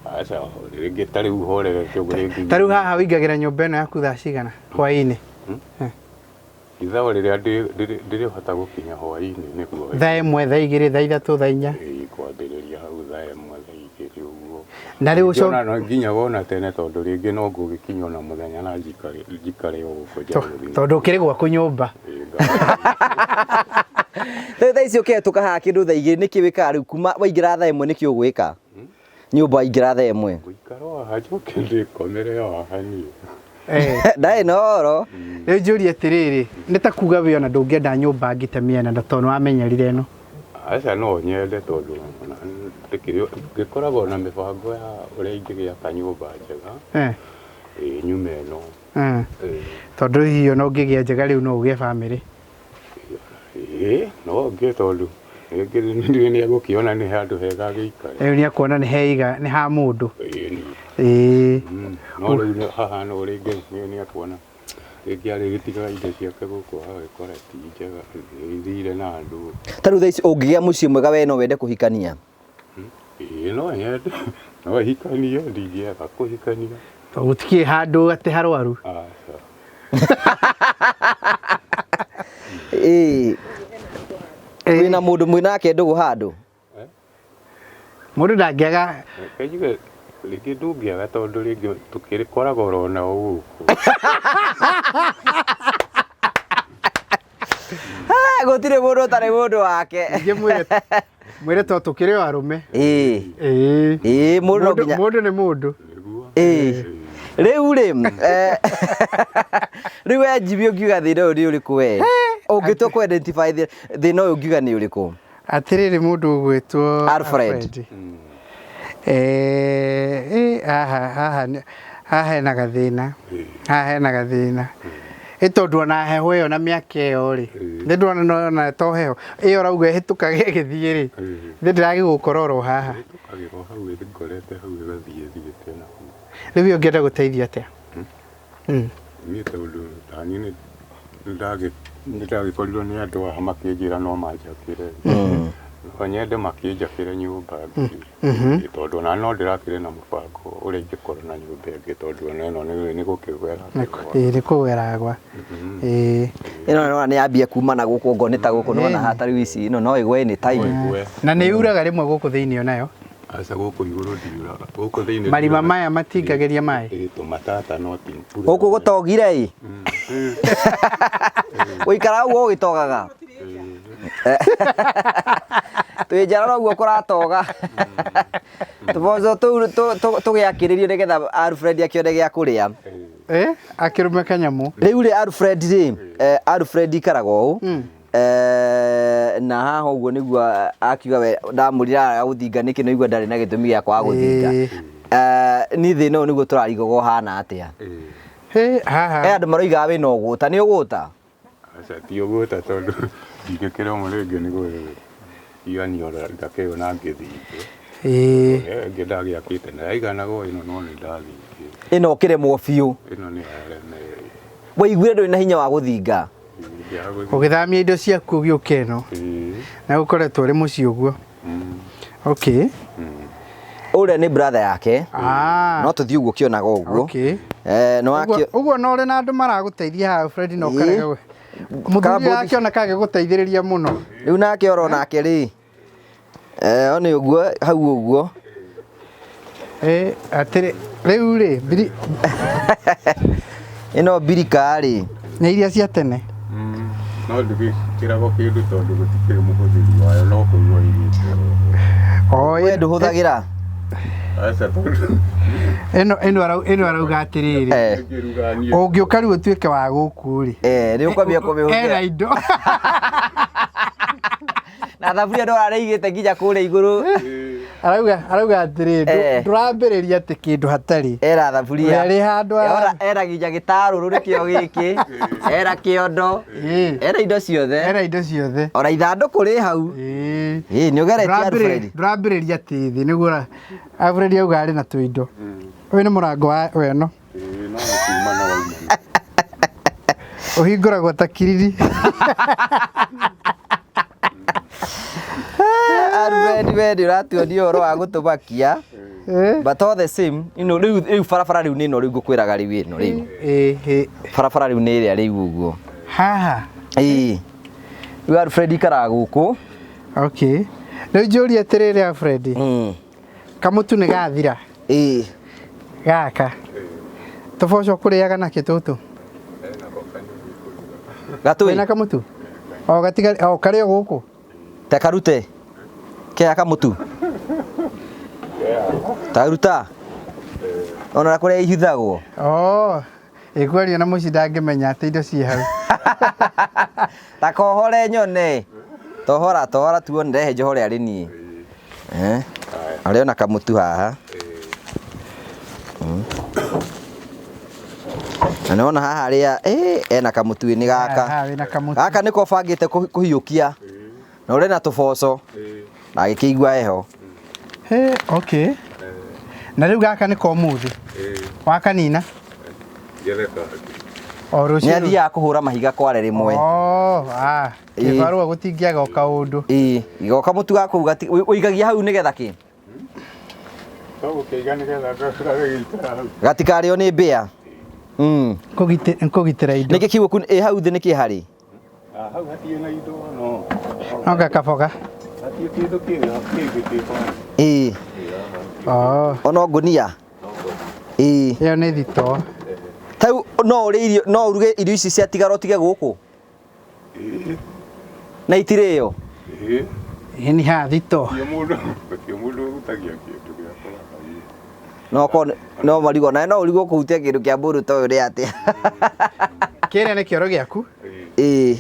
Aca, rĩngĩ ta rĩu horerete ũguo rĩngĩ. Ta rĩu haha ũingagĩra nyũmba ĩno yaku thaa cigana hwaĩ-inĩ? Ithaa rĩrĩa ndĩrĩhota gũkinya hwaĩ-inĩ nĩguo. Thaa 1, thaa 2, thaa 3, thaa 4. Ĩĩ, kwambĩrĩria hau thaa 1, thaa 2 ũguo. Na rĩu ũcoke Ona no nginya wona tene tondũ rĩngĩ no ngũgĩkinya ona mũthenya na njikare o gũkũ nja gũthiĩ. Tondũ ũkĩrĩ gwaku nyũmba. Rĩu thaa ici ũkĩhetũka haha kĩndũ thaa 2 nĩkĩ wĩkaga rĩu kuma waingĩra thaa 1 nĩkĩ ũgwĩka? Nyũmba waingĩra thaa 1. Gũikara o haha njoke ndĩkomere o haha niĩ. Ndarĩ na ũhoro. Rĩu njũrie atĩrĩrĩ, nĩ ta kuga we ona ndũngĩenda nyũmba ngite mĩena na tondũ nĩwamenyerire ĩno? Aca no nyende tondũ ona ngĩkoragwo na mĩbango ya ũrĩa ingĩgĩaka nyũmba njega. Ĩĩ, nyume ĩno. Tondũ hihi ona ũngĩgĩa njega rĩu no ũgĩe bamĩrĩ? Ĩĩ, no ngĩe tondũ rĩngĩ nĩ egũkĩona nĩ handũ hega agĩikare. Rĩu nĩ ekuona nĩ heiga, nĩ ha mũndũ. Ĩĩ. Ĩĩ. No rĩu haha no rĩngĩ nĩ ekuona rĩngĩ arĩgĩtigaga indo ciake gũkũ agagĩkora ti njega, ithire na andũ. Ta rĩu thaa ici ũngĩgĩa mũciĩ mwega we no wende kũhikania? Ĩĩ, no nyende. No hikanie, ndingĩaga kũhikania. Tondũ gũtikĩrĩ handũ atĩ harwaru. Aca. Ĩĩ. Wĩna mũndũ mwĩnake ndũgũ handũ? Mũndũ ndangĩaga. Reke njuge rĩngĩ ndũngĩaga tondũ rĩngĩ tũkĩkoragwo oro nao gũkũ. Gũtirĩ mũndũ ũtarĩ mũndũ wake. Ningĩ mwĩre to tũkĩrĩ o arũme. Ĩĩ. Ĩĩ. Ĩĩ, mũndũ no nginya. Mũndũ nĩ mũndũ. Ĩĩ. Rĩu rĩ, rĩu we Jimmy ũngiuga thĩna ũyũ nĩ ũrĩkũ we? Ũngĩtua kũ identify thĩna ũyũ ũngiuga nĩ ũrĩkũ? Atĩrĩrĩ mũndũ ũgwĩtwo Alfred. Alfred. Haha, haha hena gathĩna. Haha hena gathĩna. Ĩ tondũ ona heho ĩyo na mĩaka ĩyo rĩ, nĩ ndĩrona no ona to heho ĩyo ũrauga ĩhĩtũkage ĩgĩthiĩ rĩ, nĩ ndĩragĩgũkora oro haha. Ĩhĩtũkagĩra o hau ĩngorete hau ĩgathiĩ ĩthiĩte na hau. Rĩu ũngĩenda gũteithio atĩa? Niĩ tondũ ta niĩ nĩ ndagĩkorirwo nĩ andũ haha makĩnjĩra no manjakĩre. No nyende makĩnjakĩre nyũmba tondũ ona no ndĩrakĩrĩ na mũbango ũrĩa ingĩkorwo na nyũmba ĩngĩ tondũ ona ĩno nĩ gũkĩgwera. Ĩĩ, nĩ kũgwera gwa. Ĩĩ. Ĩno nĩwona nĩ yambia kuma na gũkũ ngo nĩ ta gũkũ nĩwona haha ta rĩu ici ĩno no ĩgwe any time. Na nĩ yuraga rĩmwe gũkũ thĩinĩ onayo? Aca gũkũ igũrũ ndiuraga. Gũkũ thĩinĩ Marima ndiuraga. maya matingagĩria maĩ? Ĩĩ, tũmatata no ti mbura. Gũkũ gũtogire ĩ? Gũikara ũguo ũgĩtogaga? Twĩ njara ũguo kũratoga. Tũboco tũu tũgĩakĩrĩrio nĩgetha Alfred akĩone gĩa kũrĩa. Akĩrũme kanyamũ. Rĩu rĩ Alfred rĩ, Alfred ikaraga ũũ. Na haha ũguo nĩguo akiuga we ndamũrire araga gũthinga nĩkĩ no igua ndarĩ na gĩtũmi gĩa kwaga gũthinga. Niĩ thĩna ũyũ nĩguo tũrarigwo ũhana atĩa. Hĩ, haha. Andũ maroigaga wĩna ũgũta, nĩ ũgũta? Aca ti ũgũta tondũ ndingĩkĩra ũmwe rĩngĩ nĩ gwĩiganio ndakĩona ngĩthingwo. Ĩĩ. Ĩyo ĩngĩ ndagĩakĩte na yaiganaga o ĩno no nĩ ndathingire. Ĩno ũkĩremwo biũ. Ĩno nĩ yaremeire. Waiguire ndũrĩ na hinya wa gũthinga. Ũgĩthamia indo ciaku ũgĩũka ĩno. Ĩĩ. Na ũkoretwo ũrĩ mũciĩ ũguo. Okay. Ũrĩa nĩ brother yake. Ah. No tũthiĩ ũguo ũkĩonaga ũguo. Okay. Eh, nĩ Ũguo wakĩo ũguo no ũrĩ na andũ maragũteithia haha Fred no Ĩĩ. ũkarega we. Mũthuri Kambũthi. akĩoneka agĩgũteithĩrĩria mũno. Rĩu nake oro nake rĩ. Eh, o nĩ ũguo hau ũguo. Eh, atĩrĩ rĩu rĩ mbiri Ĩno mbirika rĩ. nĩ iria cia tene. No ndĩgĩkĩragwo kĩndũ tondũ gũtikĩrĩ mũhũthĩri wayo no kũigwo ĩigĩtwo. O We ndũhũthagĩra. Aca tondũ ĩno ĩno arau ĩno arauga atĩrĩrĩ. Eh. ngĩruga niĩ. Ũngĩũka rĩu ũtuĩke wa gũkũ rĩ. Eh, nĩ ũkwambia Ena kũmĩhũthĩra. indo. Na thaburia ndorarĩigĩte nginya kũrĩa igũrũ. Arauga arauga atĩrĩrĩ Eh. ndũrambĩrĩria atĩ kĩndũ hatarĩ. Era thaburia. Ũrĩa rĩ handũ Era era nginya gĩtarũrũ nĩkĩo gĩkĩ. Era kĩondo. Ĩĩ. Era indo ciothe. Era indo ciothe. Ona ithandũkũ rĩ hau. Ĩĩ. Ĩĩ nĩ ũgeretie Alfred. Ndũrambĩrĩria atĩ thĩ nĩguo Alfred auga arĩ na tũindo. Ũyũ nĩ mũrango wa weno. Ĩĩ no nĩ kuma na wauma. Ũhingũragwo ta kiriri. Alfred we nĩ ũratuonia ũhoro wa gũtũmakia. Eh. But all the same, you know, rĩu rĩu barabara rĩu nĩ ĩno rĩu ngũkwĩraga rĩu ĩno rĩu. Ĩĩ ĩĩ. Barabara rĩu nĩ ĩrĩa rĩu ũguo. Haha. Ĩĩ. Rĩu Alfred ikaraga gũkũ. Okay. Rĩu njũrie atĩrĩrĩ Alfred. Kamũtu nĩ gathira. Ĩĩ. Gaka. Tũboco kũrĩaga nakĩ tũtũ? Gatũĩ. Wĩna kamũtu? O gatiga o karĩ o gũkũ. Ta karute. Kea kamũtu. Ta ruta. Ona kũrĩa ihuthagwo. Oh. Ĩkwaria na mũciĩ ndangĩmenya atĩ indo ciĩ hau. Ta kohore nyone. Tohora tohora tuone rehe njohore arĩ niĩ. Eh. Arĩ ona kamũtu haha. Na nĩwona haha arĩa ena kamũtu-inĩ gaka. Haha wĩna kamũtu. Gaka nĩko bangĩte kũhiũkia. Na ũrĩ na tũboco. Na agĩkĩigua heho. He, okay. Na rĩu gaka nĩ ka ũmũthĩ. Wakanina Ngethe kangĩ. o Nĩ rũciũ. athiaga kũhũra mahiga kware rĩmwe. Oh, ah. Ĩĩ. Kĩbarũa gũtingĩaga o kaũndũ. Ĩĩ, igoka mũtu gaku ũigagia hau nĩgetha kĩ? No gũkĩiga nĩgetha gagĩikara hau. Gatikarĩo nĩ mbĩa. Kũgitĩra indo. Nĩkĩ kiugo ĩ hau thĩ nĩkĩ harĩ? Ah, hau hatirĩ na indo no. No gakaboga. Hatirĩ kĩndũ kĩngĩ kĩho. Ĩĩ, Oh, ona ngũnia. Ĩĩ. ĩyo nĩ thitoo. Tau no ũrĩe irio no ũruge irio ici ciatigara ũtige gũkũ Ĩĩ. na itirĩo. Ĩĩ. Ĩĩ nĩ haha thitoo. Gũtirĩ mũndũ gũtirĩ mũndũ ũhutagia kĩndũ gĩakwa. No korwo no marigwo nawe no ũrigwo kũhutia kĩndũ kĩa mũndũ ta ũyũ nĩ atĩa. Kĩrĩa nĩ kĩoro gĩaku? Ĩĩ.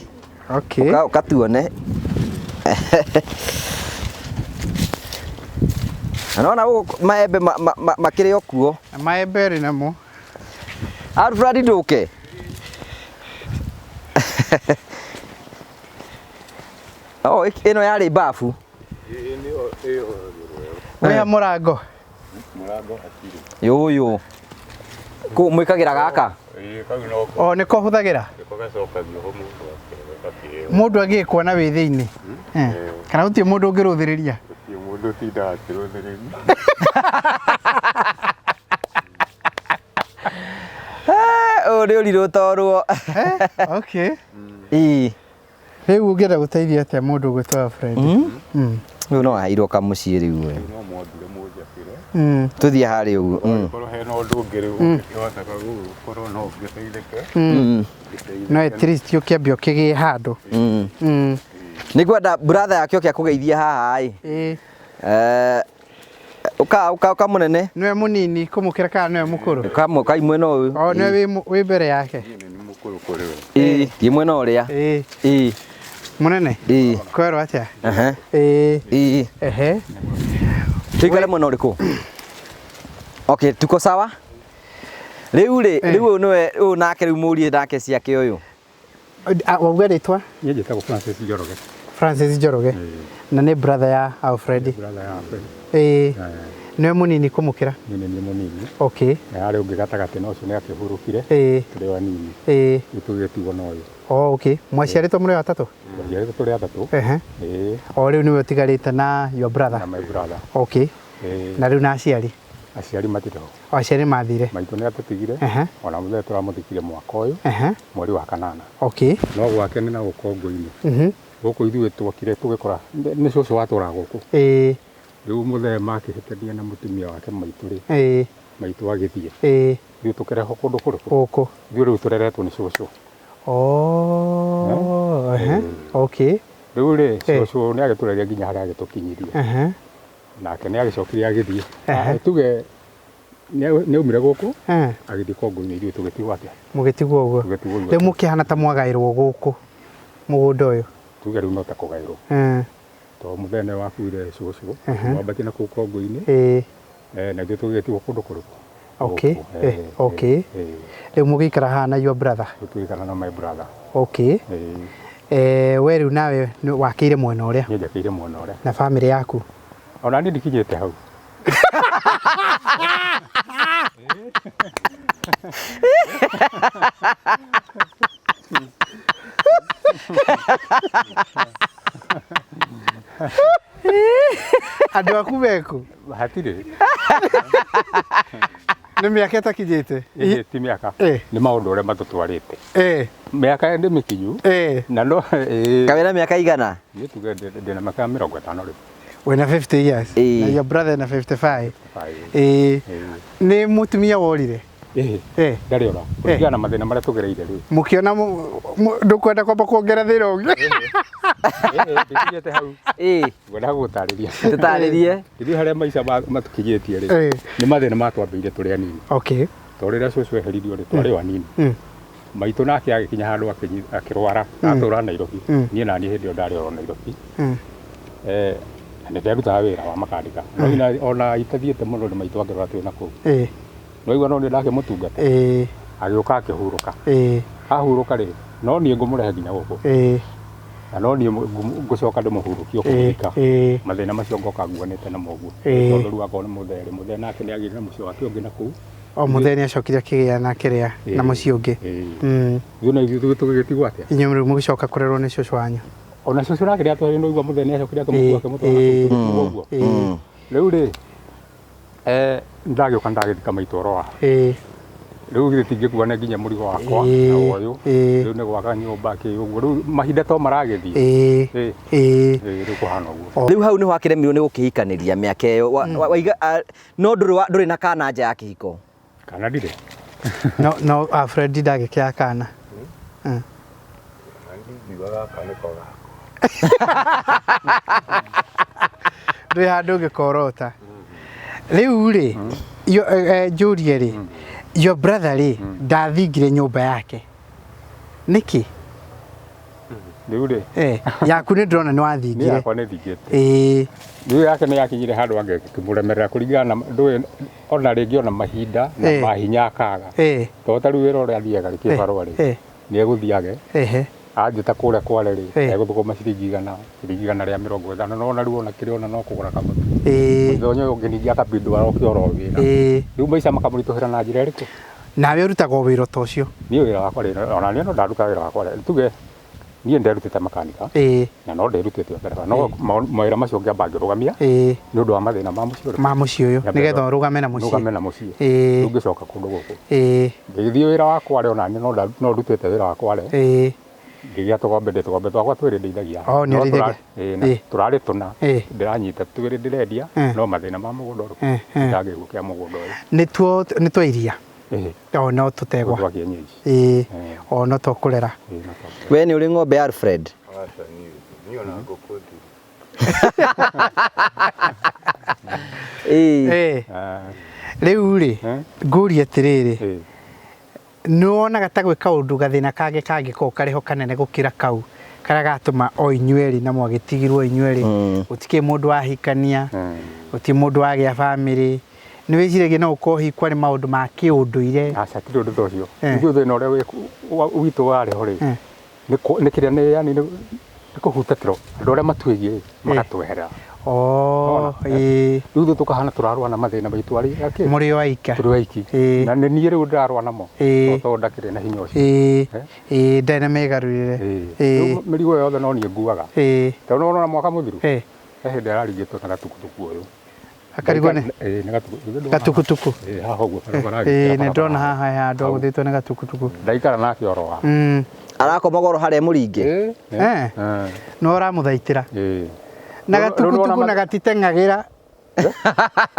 Okay. Ũka tuone. Na nĩwona gũkũ maembe makĩrĩ o kuo. Na maembe rĩ namo. Alfred ndũke. Oh, ĩno yarĩ bafu. Ĩĩ nĩyo ĩhũthagĩrwo. Wĩha mũrango. Mũrango hatirĩ. Yũyũ. Kũ mwĩkagĩra gaka. Ĩĩ kau no ko O nĩko hũthagĩra. nĩko gacokagio ho mũndũ akĩheo. Mũndũ angĩkuona wĩ thĩinĩ. Eh. Kana gũtirĩ mũndũ ũngĩrũthĩrĩria. Gũtirĩ mũndũ ũtindaga akĩrũthĩrĩria. Ũyũ nĩ ũrirũ torwo. Eh, okay. Ĩĩ. Rĩu ũngĩenda gũteithia atĩa mũndũ ũgwĩtwo Alfred? Rĩu no aheirwo kamũciĩ rĩu we. No mwambire mũnjakĩre. Tũthiĩ harĩa ũguo. Korwo hena ũndũ ũngĩ rĩu ũngĩkĩhotaga gũkorwo no ũngĩteithĩke. No at least ũkĩambia ũkĩgĩe handũ. Nĩ ngwenda brother yake oke akũgeithie haha ĩ. Ĩĩ. Eh, ũka ũka ũka mũnene. Nĩwe mũnini kũmũkĩra kana nĩwe mũkũrũ? Ũka ũkai mwena ũyũ. O nĩwe wĩ mbere yake. Niĩ nĩ mũkũrũ kũrĩ we. Ĩĩ, thiĩ mwena ũrĩa. Ĩĩ. Ĩĩ. Mũnene. Ĩĩ. Kwerwo atĩa? Aha. Ĩĩ. Ĩĩ. Ehe. Tuikare mwena ũrĩkũ? Okay, tuko sawa? Rĩu rĩ, rĩu ũyũ nĩwe ũyũ nake rĩu mũrie nake ciake ũyũ. Wauga rĩtwa? Niĩ njĩtagwo Francis Njoroge. Francis Njoroge. Na nĩ brother ya Alfred. Brother ya Alfred. Ĩĩ. Nĩwe mũnini kũmũkĩra. Niĩ nĩ niĩ mũnini. Okay. Na harĩ ũngĩ gatagatĩ na ũcio nĩ akĩhurũkire. Ĩĩ. Tũrĩ o anini. Ĩĩ. Rĩu tũgĩtigwo na ũyũ. Oh, okay. Mwaciarĩtwo mũrĩ o atatũ? Twaciarĩtwo tũrĩ atatũ. Ehe. Ĩĩ. O rĩu nĩwe ũtigarĩte na your brother. Na my brother. Okay. Ĩĩ. Na rĩu na aciari? Aciari matirĩ ho. O aciari mathire. Maitũ nĩ atũtigire. Ehe. Ona mũthee tũramũthikire mwaka ũyũ. Ehe. Mweri wa kanana. Okay. No gwake nĩ na gũkongo-inĩ. Gũkũ ithuĩ twokire tũgĩkora nĩ cũcũ watũraga gũkũ. Ĩĩ. Rĩu mũthee makĩhĩtania na mũtumia wake maitũ rĩ. Ĩĩ. Maitũ agĩthiĩ. Ĩĩ. Ithuĩ tũkĩrehwo kũndũ kũrĩkũ? Gũkũ. Ithuĩ rĩu tũreretwo nĩ cũcũ. Oh, ehe. Okay. Rĩu rĩ, cũcũ nĩ agĩtũreria nginya harĩa agĩtũkinyirie. Ehe. Nake nĩ agĩcokire agĩthiĩ. Tuge nĩ aumire gũkũ agĩthiĩ Kongo-inĩ, ithuĩ tũgĩtigwo atĩa? Mũgĩtigwo ũguo. Tũgĩtigwo ũguo. Rĩu mũkĩhana ta mwagaĩrwo gũkũ mũgũnda ũyũ. Tuge rĩu no ta kũgaĩrwo. Tondũ mũthee nĩwe wakuire cũcũ, mwambatie na kũu Kongo-inĩ. Ĩĩ. Na ithuĩ tũgĩtigwo kũndũ kũrĩkũ? Okay. Okay. Rĩu mũgĩikara haha na your brother? Rĩu tũgĩikara na my brother. Okay. We rĩu nawe wakĩire mwena ũrĩa? Niĩ njakĩire mwena ũrĩa. Na bamĩrĩ yaku? Ona niĩ ndikinyĩte hau. Andũ aku meku? Hatirĩ. Nĩ mĩaka ĩtakinyĩte? Ĩĩ ti mĩaka. Nĩ maũndũ ũrĩa matũtwarĩte. Mĩaka nĩ mĩkinyu. Na no Kawĩra mĩaka igana? Niĩ tuge ndĩna mĩaka 50 rĩu. Wĩna 50 years. Na your brother na 55. Ĩĩ. Nĩ mũtumia worire? Ĩĩ. Ndarĩ ora. Kũringana na mathĩna marĩa tũgereire rĩu. Mũkĩona ndũkwenda kwamba kuongerera thĩna ũngĩ? Ndikinyĩte hau. Ngwenda gũgũtarĩria. Tũtarĩrie. Ithuĩ harĩa maica matũkinyĩtie rĩ, nĩ mathĩna matwambĩire tũrĩ anini. Okay. Tondũ rĩrĩa cũcũ eheririo rĩ, twarĩ o anini. Maitũ nake agĩkinya handũ akĩrwara, atũra Nairobi. Niĩ naniĩ hĩndĩ ĩyo ndarĩ oro Nairobi. Na nĩ nderutaga wĩra wa makanika. Ona itathiĩte mũno nĩ maitũ angĩrora twĩ na kũu. Nĩwaigua no niĩ ndakĩmũtungata. Agĩũka akĩhurũka. Ahurũka rĩ, no niĩ ngũmũrehe nginya gũkũ. Na no niĩ ngũcoka ndĩmũhurũkie kũmũthika. Mathĩna macio ngoka nguanĩte namo ũguo. Tondũ rĩu akorwo nĩ mũthee rĩ, mũthee nake nĩ agĩire na mũciĩ wake ũngĩ na kũu. O mũthee nĩ acokire akĩgĩa na kĩrĩa na mũciĩ ũngĩ. Ithuĩ na ithuĩ tũgĩgĩtigwo atĩa? Inyuĩ rĩu mũgĩcoka kũrerwo nĩ cũcũ wanyu. Ona cũcũ nake nĩ atwarire nĩwaigua mũthee nĩ acokire akĩmũkua akĩmũtwara kũu ũguo. Rĩu rĩ, ndagĩũka ndagĩthika maitũ oro haha. Rĩu githĩ tingĩkua nĩ nginya mũrigo wakwa na ũyũ. Rĩu nĩ gwaka nyũmba kĩ ũguo. Rĩu mahinda to maragĩthiĩ. Rĩu kũhana ũguo. Rĩu hau nĩho akĩremirwo nĩ gũkĩhikanĩria mĩaka ĩyo. Waiga no ndũrĩ na kana nja ya kĩhiko? Kana ndirĩ. No, no Alfred ndagĩkĩaga kana. Ndingiuga gaka nĩko gakwa. Ndũrĩ handũ ũngĩkorota. Rĩu rĩ, njũrie rĩ, your brother rĩ, ndathingire nyũmba yake. Nĩkĩ? Rĩu rĩ. Yaku nĩ ndĩrona nĩ wathingire. Niĩ yakwa nĩ thingĩte. Rĩu yake nĩ yakinyire handũ angĩkĩmũremerera kũringana na ndũĩ ona rĩngĩ ona mahinda na mahinya akaga. Tondũ ta rĩu wĩra ũrĩa athiaga rĩ, kĩbarũa rĩ, nĩ egũthiage. Anjĩta kũrĩa Kware rĩ, egũthũkũma ciringi igana, ciringi 150, no ona rĩu ona kĩrĩa ona no kũgũra kamũtu. Mũthenya ũyũ ũngĩ ningĩ akabindwo aroke oro wĩra. Rĩu maica makamũritũhĩra na njĩra ĩrĩkũ? Nawe ũrutaga o wĩra ta ũcio? Niĩ wĩra wakwa rĩ, ona niĩ no ndarutaga wĩra wakwa rĩ, tuge niĩ nderutĩte makanika, na no nderutĩte o ndereba, no mawĩra macio ngĩamba ngĩrũgamia, nĩ ũndũ wa mathĩna ma mũciĩ ũrĩkũ? Ma mũciĩ ũyũ, nĩgetha ũrũgame na mũciĩ. Ndũgame na mũciĩ. Rĩu ngĩcoka kũndũ gũkũ. Ngĩgĩthiĩ wĩra wa Kware, ona niĩ no ndutĩte wĩra wa Kware. Ngĩgĩa tũgombe, ndĩ tũgombe twakwa twĩrĩ ndeithagia. Oh, nĩ ũrĩithagia? Tũrarĩ tũna, ndĩranyita twĩrĩ ndĩrendia, no mathĩna ma mũgũnda ũrĩkũ? Ndagĩgwo kĩa mũgũnda ũyũ. Nĩ twa iria? O no tũtegwa. Twa kienyeji. O no tũkũrera. We nĩ ũrĩ ng'ombe Alfred? Aca niĩ, niĩ ona ngũkũ ndirĩ. Rĩu rĩ, ngũrie atĩrĩrĩ, nĩ wonaga ta gwĩ kaũndũ gathĩna kangĩ kangĩkorwo karĩ ho kanene gũkĩra kau karĩa gatũma o inyuĩ erĩ na mwagĩtigirwo inyuĩ erĩ, gũtikĩrĩ mũndũ wahikania, gũtirĩ mũndũ wagĩa bamĩrĩ, nĩ wĩciragia no ũkorwo hihi kwarĩ maũndũ ma kĩũndũire? Aca, tirĩ ũndũ ta ũcio. Ithuĩ thĩna ũrĩa witũ warĩ ho rĩ, nĩ kĩrĩa nĩ, yani Nĩ kũhutatĩrwo andũ arĩa matwĩgiĩ magatweherera. Oh, ĩĩ. Rĩu ithuĩ tũkahana tũrarũa na mathĩna maitũ arĩ akĩ Mũrĩ o aika. Tũrĩ aiki. Ĩĩ. Na nĩ niĩ rĩu ndĩrarũa namo. Ĩĩ. Tondũ ndakĩrĩ na hinya ũcio. Ĩĩ. Eh? Ĩĩ, ndarĩ na mĩgarũrĩre. Ĩĩ. Ĩĩ. Rĩu mĩrigo yothe no niĩ nguaga. Ĩĩ. Tondũ nĩwona mwaka mũthiru Ĩĩ. he hĩndĩ araringĩtwo na gatukutuku ũyũ. Akarigwo nĩ Ĩĩ, nĩ gatukutuku. gatukutuku. Ĩĩ, haha ũguo barabara. Ĩĩ, nĩ ndĩrona haha he handũ agũthĩtwo nĩ gatukutuku. Ndaikara nake oro haha. Arakoma goro harĩa mũringe. Ĩĩ. Eh. Ĩĩ. No ũramũthaitĩra. Ĩĩ. Na Rĩu- rĩu gatukutuku nĩwona na gatiteng'agĩra.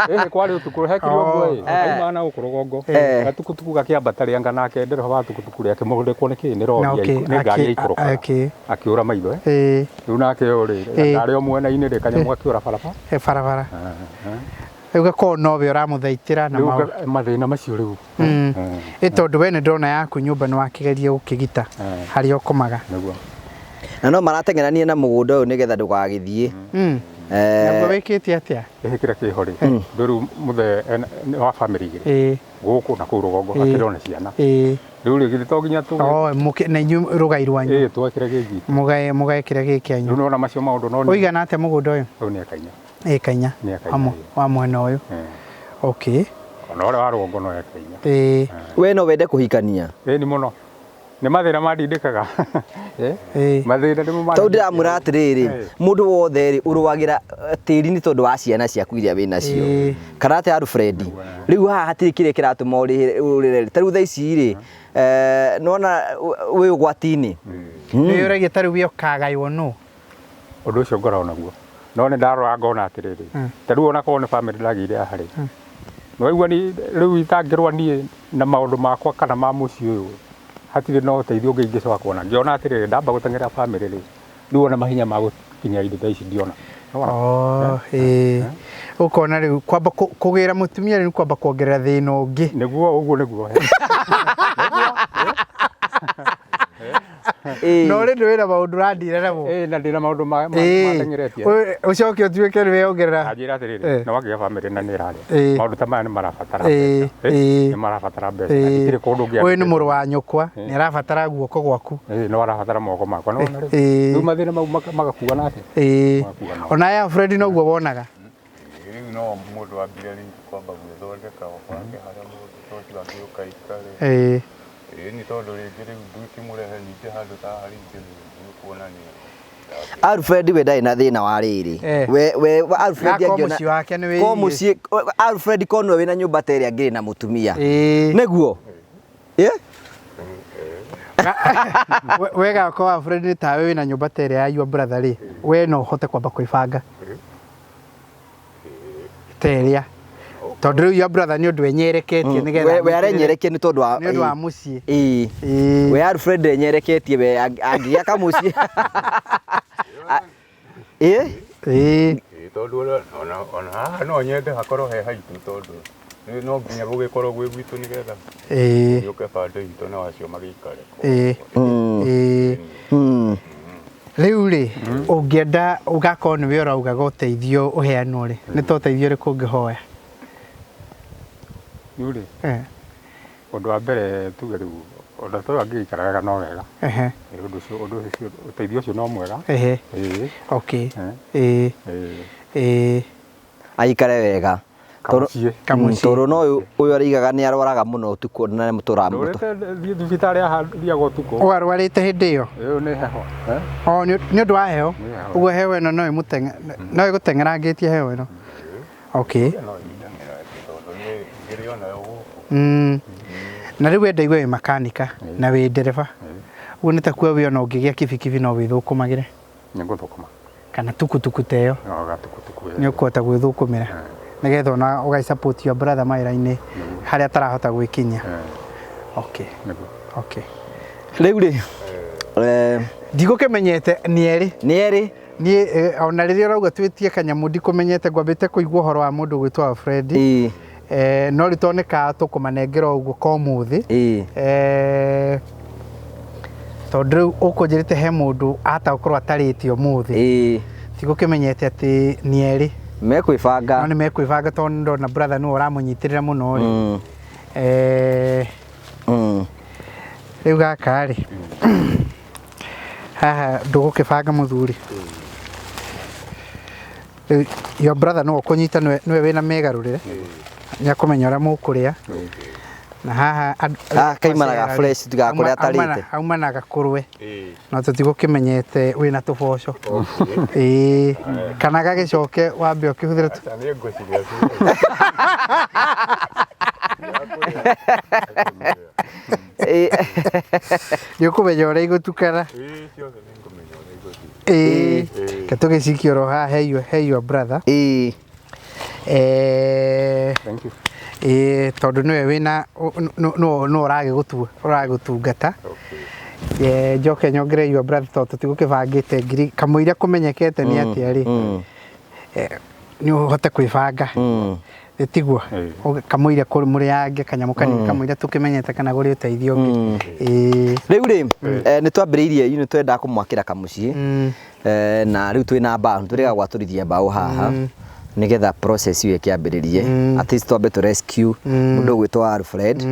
Ĩĩ kwarĩ ũtukũ hekirwo Oh. nguo ĩ auma na gũkũ rũgongo Eh. gatukutuku gakĩambata rĩanga nake ndereba wa tukutuku rĩake mũrĩkwo nĩ kĩ nĩ Na rori okay, nĩ ngari yaikũrũkaga okay. akĩũra maitho eh. Ĩĩ. Rĩu nake ũyũ rĩ Eh. ndarĩ o mwena-inĩ rĩ kanyamũ gakĩũra barabara. He barabara. Rĩu gakorwo nowe ũramũthaitĩra na Rĩu maũndũ. mathĩna macio rĩu. Ĩ tondũ we nĩ ndĩrona yaku nyũmba nĩ wakĩgeria gũkĩgita harĩa ũkomaga. Nĩguo. Na no marateng'erania na mũgũnda ũyũ nĩgetha ndũgagĩthiĩ. Naguo wĩkĩte atĩa? Ĩhĩ kĩrĩa kĩho rĩ ndũ rĩu mũthee nĩ wa bamĩrĩ igĩrĩ Ĩĩ. gũkũ na kũu rũgongo Ĩĩ. akĩrĩ ona ciana. Ĩĩ. Rĩu rĩ githĩ to nginya tũ Oh, mũkĩ na inyuĩ rũgai rwanyu. ĩĩ twekĩre gĩgi. Mũgae mũgae kĩrĩa gĩ Rĩu kĩanyu. nĩwona macio maũndũ no nĩ Ũigana atĩa mũgũnda ũyũ? ũyũ nĩ eka inya. Ĩka inya. Nĩ eka Wa inya, wa mwena ũyũ. Ĩĩ. Okay. Ona ũrĩa wa rũgongo no eka inya. Ĩĩ. We no wende kũhikania. Ĩĩ nĩ mũno. Nĩ mathĩna mandindĩkaga. Eh? Ĩĩ. Mathĩna nĩmo Tondũ ndĩramwĩra atĩrĩrĩ, Eh. mũndũ wothe rĩ ũrũagĩra tĩri nĩ tondũ wa ciana ciaku iria wĩ nacio. Ĩĩ. Kana atĩa Alfred? Rĩu haha hatirĩ kĩrĩa kĩratũma ũrĩre. Ta rĩu thaa ici rĩ, nĩwona wĩ ũgwati-inĩ. Nĩ ũragia ta rĩu we ũkagaywo nũ? Ũndũ ũcio ngoragwo naguo. No nĩ ndarora ngona atĩrĩrĩ, ta rĩu ona korwo nĩ bamĩrĩ ndagĩire haha rĩ, nĩwaigua ni rĩu itangĩrũa niĩ na maũndũ makwa kana ma mũciĩ ũyũ, hatirĩ na ũteithio ũngĩ ingĩcoka kuona. Ngĩona atĩrĩrĩ, ndamba gũteng'erera bamĩrĩ rĩ, rĩu ona mahinya ma gũkinya indo ta ici ndiona. Nĩwona? Oh, ĩĩ. Ũkona rĩu kwamba kũgĩra mũtumia rĩu kwamba kuongerera thĩna ũngĩ. Nĩguo ũguo nĩguo. Ĩĩ. No rĩ wĩna maũndũ ũrandira namo. Ĩĩ na ndĩna maũndũ Ĩĩ. mateng'eretie. Ũcoke ũtuĩke nĩwe ongerera. Anjĩra atĩrĩrĩ, Eh. nĩ wakĩgĩa bamĩrĩ na nĩ ĩrarĩa. Ĩĩ. Maũndũ ta maya nĩ marabatara Ĩĩ, mbeca. ĩĩ. Nĩ marabatara mbeca. Na Gũtirĩ kũndũ Ũyũ nĩ ũngĩandĩkĩtwo. mũrũ wa nyũkwa, nĩ arabatara guoko gwaku. Ĩĩ no arabatara moko makwa. Nĩwona rĩu? Ĩĩ. Rĩu mathĩna mau magakuana atĩa? Ĩĩ. Magakuana. Ona ya Fred noguo wonaga. Rĩu no mũndũ ambire rĩngĩ kwamba gwĩthondeka o gwake harĩa mũndũ ta ũcio angĩũka aikare. Ĩĩ. Ĩĩ nĩ tondũ rĩngĩ rĩu ndũkĩmũrehe ningĩ handũ ta haha rĩngĩ nĩ kuonania. Alfred we ndarĩ na thĩna wa rĩrĩ. Eh. We Alfred Gako angĩona mũciĩ wake nĩ ko wĩirie. mũciĩ Alfred ko nĩwe wĩna nyũmba ta ĩrĩa angĩrĩ na mũtumia. Ĩĩ. Nĩguo? Ĩ? We gako wa Fred nĩ tawe wĩna nyũmba ta ĩrĩa ya your brother rĩ, we no ũhote kwamba kwĩbanga ta ĩrĩa tondũ rĩu your brother nĩ ũndũ enyereketie nĩgetha We arenyerekia nĩ tondũ wa nĩ ũndũ wa mũciĩ. Ĩĩ. Ĩĩ. We Alfred enyereketie we angĩgĩa kamũciĩ. Ĩ? Ĩĩ. Ĩĩ tondũ ona haha no nyende hakorwo he haitũ tondũ nĩ no nginya gũgĩkorwo gwĩ gwitũ nĩgetha Ĩĩ. gĩũke bande itũ na acio magĩikare. Ĩĩ. Ĩĩ. Rĩu rĩ ũngĩenda ũgakorwo nĩwe ũraugaga ũteithio ũheanwo rĩ, nĩ ta ũteithio ũrĩkũ ũngĩhoya? Rĩu rĩ, Eh. ũndũ wa mbere tuge rĩu ona ta ũyũ angĩgĩikara wega no wega. Ehe. Ĩĩ, ũndũ ũcio ũndũ ũcio ũteithio ũcio no mwega. Ehe. Ĩĩ. Okay. Eh. Ĩĩ. Ĩĩ. Ĩĩ. Aikare wega. Kamũciĩ. Kamũciĩ. Tondũ no ũyũ araigaga nĩ arwaraga mũno ũtukũ na nĩ tũramũtũ. Ndũrĩte thiĩ thibitarĩ haha thiaga ũtukũ. Warwarĩte hĩndĩ ĩyo? Ĩyo nĩ heho. Eh? O nĩ ũndũ wa heho. Nĩ heho. Ũguo heho ĩno no ĩmũteng'e no ĩgũteng'erangĩtie heho ĩno. Okay. No ĩndeng'erangie tondũ nĩ ngĩrĩ onayo gũkũ. Na rĩu we ndaigua wĩ makanika na wĩ ndereba. Ũguo nĩ ta kuo wĩ ona ũngĩgĩa kibikibi no wĩthũkũmagĩre Nĩ ngũthũkũma. kana tukutuku ta ĩyo No gatukutuku. nĩ ũkũhota gwĩthũkũmĩra nĩgetha ona ũgai support your brother mawĩra-inĩ harĩa atarahota gwĩkinyia. Okay. Nĩguo. Okay. Rĩu rĩ, Ndigũkĩmenyete nĩ erĩ. nĩ erĩ. Niĩ ona rĩrĩa ũrauga twĩtie kanyamũ ndikũmenyete ngwambĩte kũigua ũhoro wa mũndũ gwĩtwo Alfred. Ĩĩ. No rĩu toneka tũkũmanengera ũguo ko ũmũthĩ. Ĩĩ. Tondũ rĩu ũkũnjĩrĩte he mũndũ ahota gũkorwo atarĩte ũmũthĩ. Ĩĩ. Tigũkĩmenyete atĩ nĩ erĩ. Mekwĩbanga. No nĩ mekwĩbanga tondũ ndona brother nĩwe ũramũnyitĩrĩra mũno rĩ. Rĩu gaka rĩ. Haha ndũgũkĩbanga mũthuri. Rĩu your brother nĩwe ũkũnyita, nĩwe wĩna mĩgarũrĩre, nĩakũmenya ũrĩa mũkũrĩa. Na haha Ah, kaimanaga fresh, tigakorwo atarĩte. Auma na gakũrwe no tũtigũkĩmenyete wĩna tũboco. Ĩĩ, kana gagĩcoke wambe ũkĩhũthĩre Aca nĩ ngũciria ciothe. Nĩ ũkũmenya ũrĩa igũtukana. Ĩĩ, ciothe nĩ ngũmenya ũrĩa igũthiĩ. Ĩĩ, reke tũgĩcikie oro haha he your brother. Thank you. Ĩĩ, tondũ nĩwe wĩna nĩwe ũragĩgũtua, ũragĩgũtungata. Njoke nyongere your brother, tondũ tũtigũkĩbangĩte ngiri kamũira kũmenyekete nĩ atĩa rĩ, nĩ ũhote kwĩbanga, tiguo? Kamũira mũrĩange kanyamũ kanini, kamũira tũkĩmenyete kana gũrĩ ũteithio ũngĩ. Ĩĩ. Rĩu rĩ, nĩ twambĩrĩirie nĩ twendaga kũmwakĩra kamũciĩ, na rĩu twĩna mbaũ, tũrĩga gwatũrithia mbaũ haha nĩgetha process ĩyo ĩkĩambĩrĩrie, at least twambe tũ rescue mũndũ ũgwĩtwo Alfred,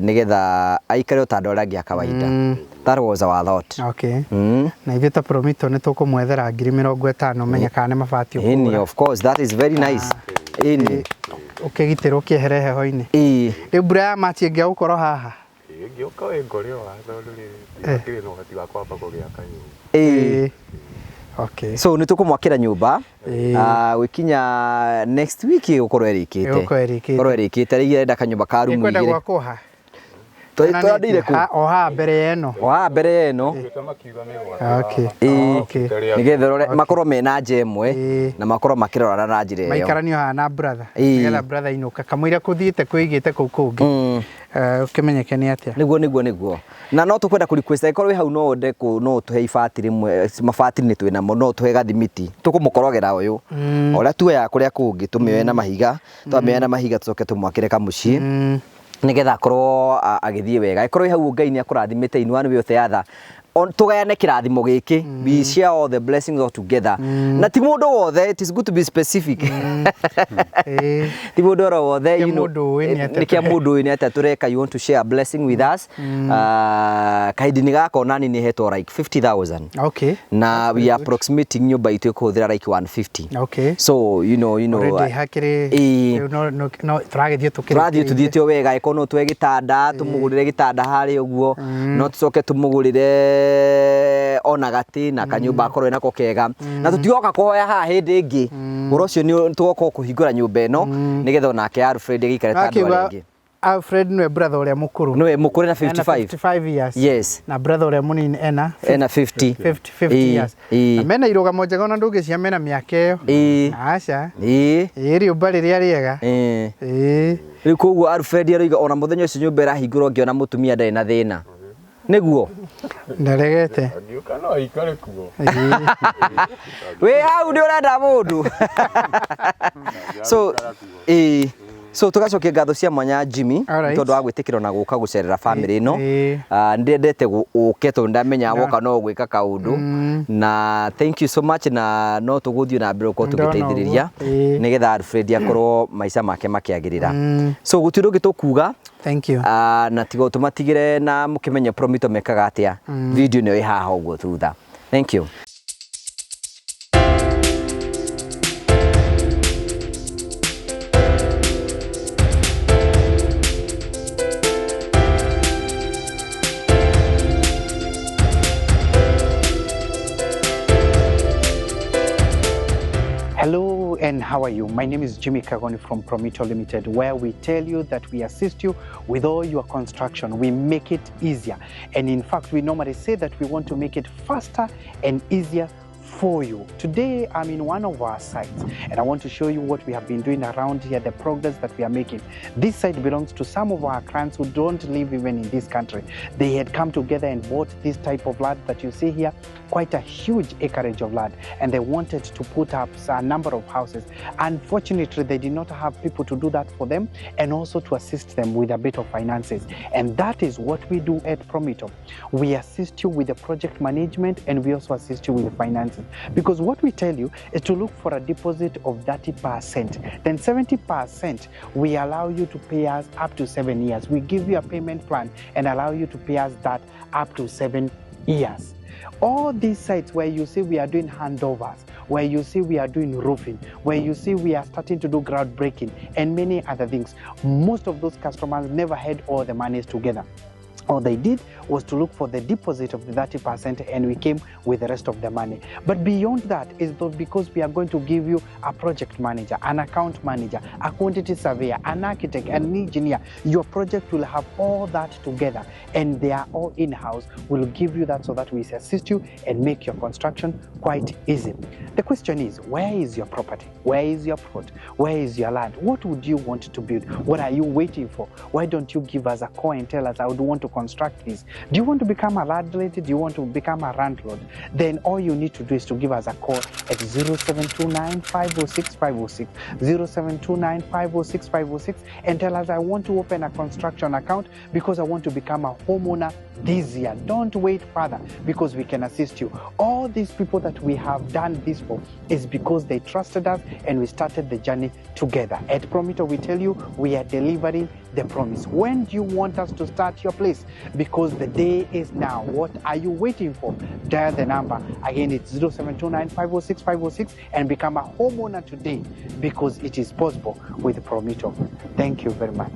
nĩgetha aikare o ta andũ arĩa angĩ a kawaida. That was our thought. Na ithuĩ ta Promito nĩ tũkũmwethera 50,000, menye kana nĩ mabati Ĩni, ũkũgũra. of course, that is very nice. Ĩni. Ũkĩgitĩrwo ũkĩehere heho-inĩ. Rĩu mbura ya Machi ĩngĩaga gũkorwo haha. Ĩngĩũka ĩngore o haha, tondũ rĩrĩ ndikĩrĩ na ũhoti wa kwamba kũgĩaka nyũmba. So nĩ tũkũmwakĩra nyũmba. Gwĩkinya next week ĩgũkorwo ĩrĩkĩte. Ĩgũkorwo ĩrĩkĩte. Ĩgũkorwo ĩrĩkĩte. Rĩu arenda kanyũmba ka rumu Ĩkwenda igĩrĩ. gwakwo ha? Tũranĩire kũ? O haha mbere ya ĩno. O haha mbere ya ĩno. Tuĩte makiuga nĩ gwakĩra Ĩĩ. Nĩgetha makorwo mena nja ĩmwe na makorwo makĩrorana na njĩra ĩyo. Maikaranio haha na brother. Nĩgetha brother inũka kamũira kũthiĩte kwĩigĩte kũu kũngĩ. Ũkĩmenyeke nĩ atĩa. Nĩguo nĩguo nĩguo. Na no tũkwenda kũ request angĩkorwo wĩ hau no wende kũ no ũtũhe ibati rĩmwe, mabati nĩ twĩnamo, no ũtũhe gathimiti tũkũmũkorogera ũyũ ũrĩa tuoyaga kũrĩa kũngĩ, tũmĩoe na mahiga, twamĩoya na mahiga tũcoke tũmwakĩre kamũciĩ nĩgetha akorwo agĩthiĩ wega. Angĩkorwo wĩ hau Ngai nĩ akũrathimĩte in one way or the other, tũgayane kĩrathimo gĩkĩ, we share all the blessings all together. Na ti mũndũ wothe, it is good to be specific, ti mũndũ oro wothe, Kĩa you know, mũndũ ũĩ nĩ atĩa nĩ kĩa mũndũ ũĩ nĩ atĩa tũreka. You want to share a blessing with us. Kahinda-inĩ gaka onani nĩ hetwo like 50,000. Na we are approximating nyũmba itũ ĩkũhũthĩra like 150. So Already hakĩrĩ Ĩĩ. rĩu no tũragĩthiĩ tũkĩrĩkĩrĩtie. Tũrathiĩ tũthiĩte o wega. Ĩkorwo no tũhe gĩtanda, tũmũgũrĩre gĩtanda harĩa ũguo, no tũcoke tũmũgũrĩre ona gatĩ na kanyũmba akorwo nako kega, na tũtigoka kũhoya haha hĩndĩ ĩngĩ. Ũhoro ũcio nĩ tũgoka kũhingũra nyũmba ĩno nĩgetha onake Alfred agĩikare ta andũ arĩa Akiuga angĩ. Alfred nĩwe brother ũrĩa mũkũrũ. Nĩwe mũkũrũ na Ena 55. 55 years. Yes. Na brother ũrĩa mũnini ena Ena 50. 50 years. Na mena irũgamo njega, ona ndũngĩcia mena mĩaka ĩyo. Aca. Ĩĩ, rĩũmba rĩrĩa rĩega. Ĩĩ. Rĩu koguo Alfred aroiga ona mũthenya ũcio nyũmba ĩrahingũrwo ngĩona mũtumia ndarĩ na thĩna. Nĩguo. Ndaregete. Angĩũka no aikare kuo. Wĩ hau nĩ ũrenda mũndũ. So ĩĩ. So tugacokia ngatho cia mwanya Jimmy tondũ wa gwĩtĩkĩrwo na gũka gũcerera family ĩno. Ndĩendete ũke tondũ ndamenya woka no gwĩka kaũndũ. Na thank you so much, na no tũgũthiĩ na mbere gũkorwo Ndona ũguo. tũgĩteithĩrĩria nĩgetha Alfred akorwo maica make makĩagĩrĩra. So gũtirĩ ũngĩ tũkuga. Thank you. Na tiga tũmatigĩre na mũkĩmenye Promito mekaga atĩa. Video nĩyo ĩ haha ũguo thutha. Thank you. Hello and how are you? My name is Jimmy Kagoni from Promito Limited, where we tell you that we assist you with all your construction. We make it easier. And in fact, we normally say that we want to make it faster and easier for you. Today, I'm in one of our sites and I want to show you what we have been doing around here, the progress that we are making. This site belongs to some of our clients who don't live even in this country. They had come together and bought this type of land that you see here, quite a huge acreage of land, and they wanted to put up a number of houses. Unfortunately, they did not have people to do that for them and also to assist them with a bit of finances. And that is what we do at Promito. We assist you with the project management and we also assist you with the finances. Because what we tell you is to look for a deposit of 30%. Then 70% we allow you to pay us up to 7 years. We give you a payment plan and allow you to pay us that up to 7 years. All these sites where you see we are doing handovers, where you see we are doing roofing, where you see we are starting to do groundbreaking and many other things, most of those customers never had all the monies together. All they did was to look for the deposit of the 30% and we came with the rest of the money. But beyond that is because we are going to give you a project manager, an account manager, a quantity surveyor, an architect, an engineer. Your project will have all that together and they are all in-house. We'll give you that so that we assist you and make your construction quite easy. The question is, where is your property? Where is your plot? Where is your land? What would you want to build? What are you waiting for? Why don't you give us a call and tell us, I would want to construct this? Do you want to become a landlady? Do you want to become a landlord? Then all you need to do is to give us a call at 0729 506 506, 0729 506 506, and tell us, I want to open a construction account because I want to become a homeowner this year. Don't wait further, because we can assist you. All these people that we have done this for is because they trusted us and we started the journey together. At Promito, we tell you we are delivering the promise. When do you want us to start your place? Because the day is now. What are you waiting for? Dial the number. Again, it's 0729 506 506 and become a homeowner today, because it is possible with Promito. Thank you very much.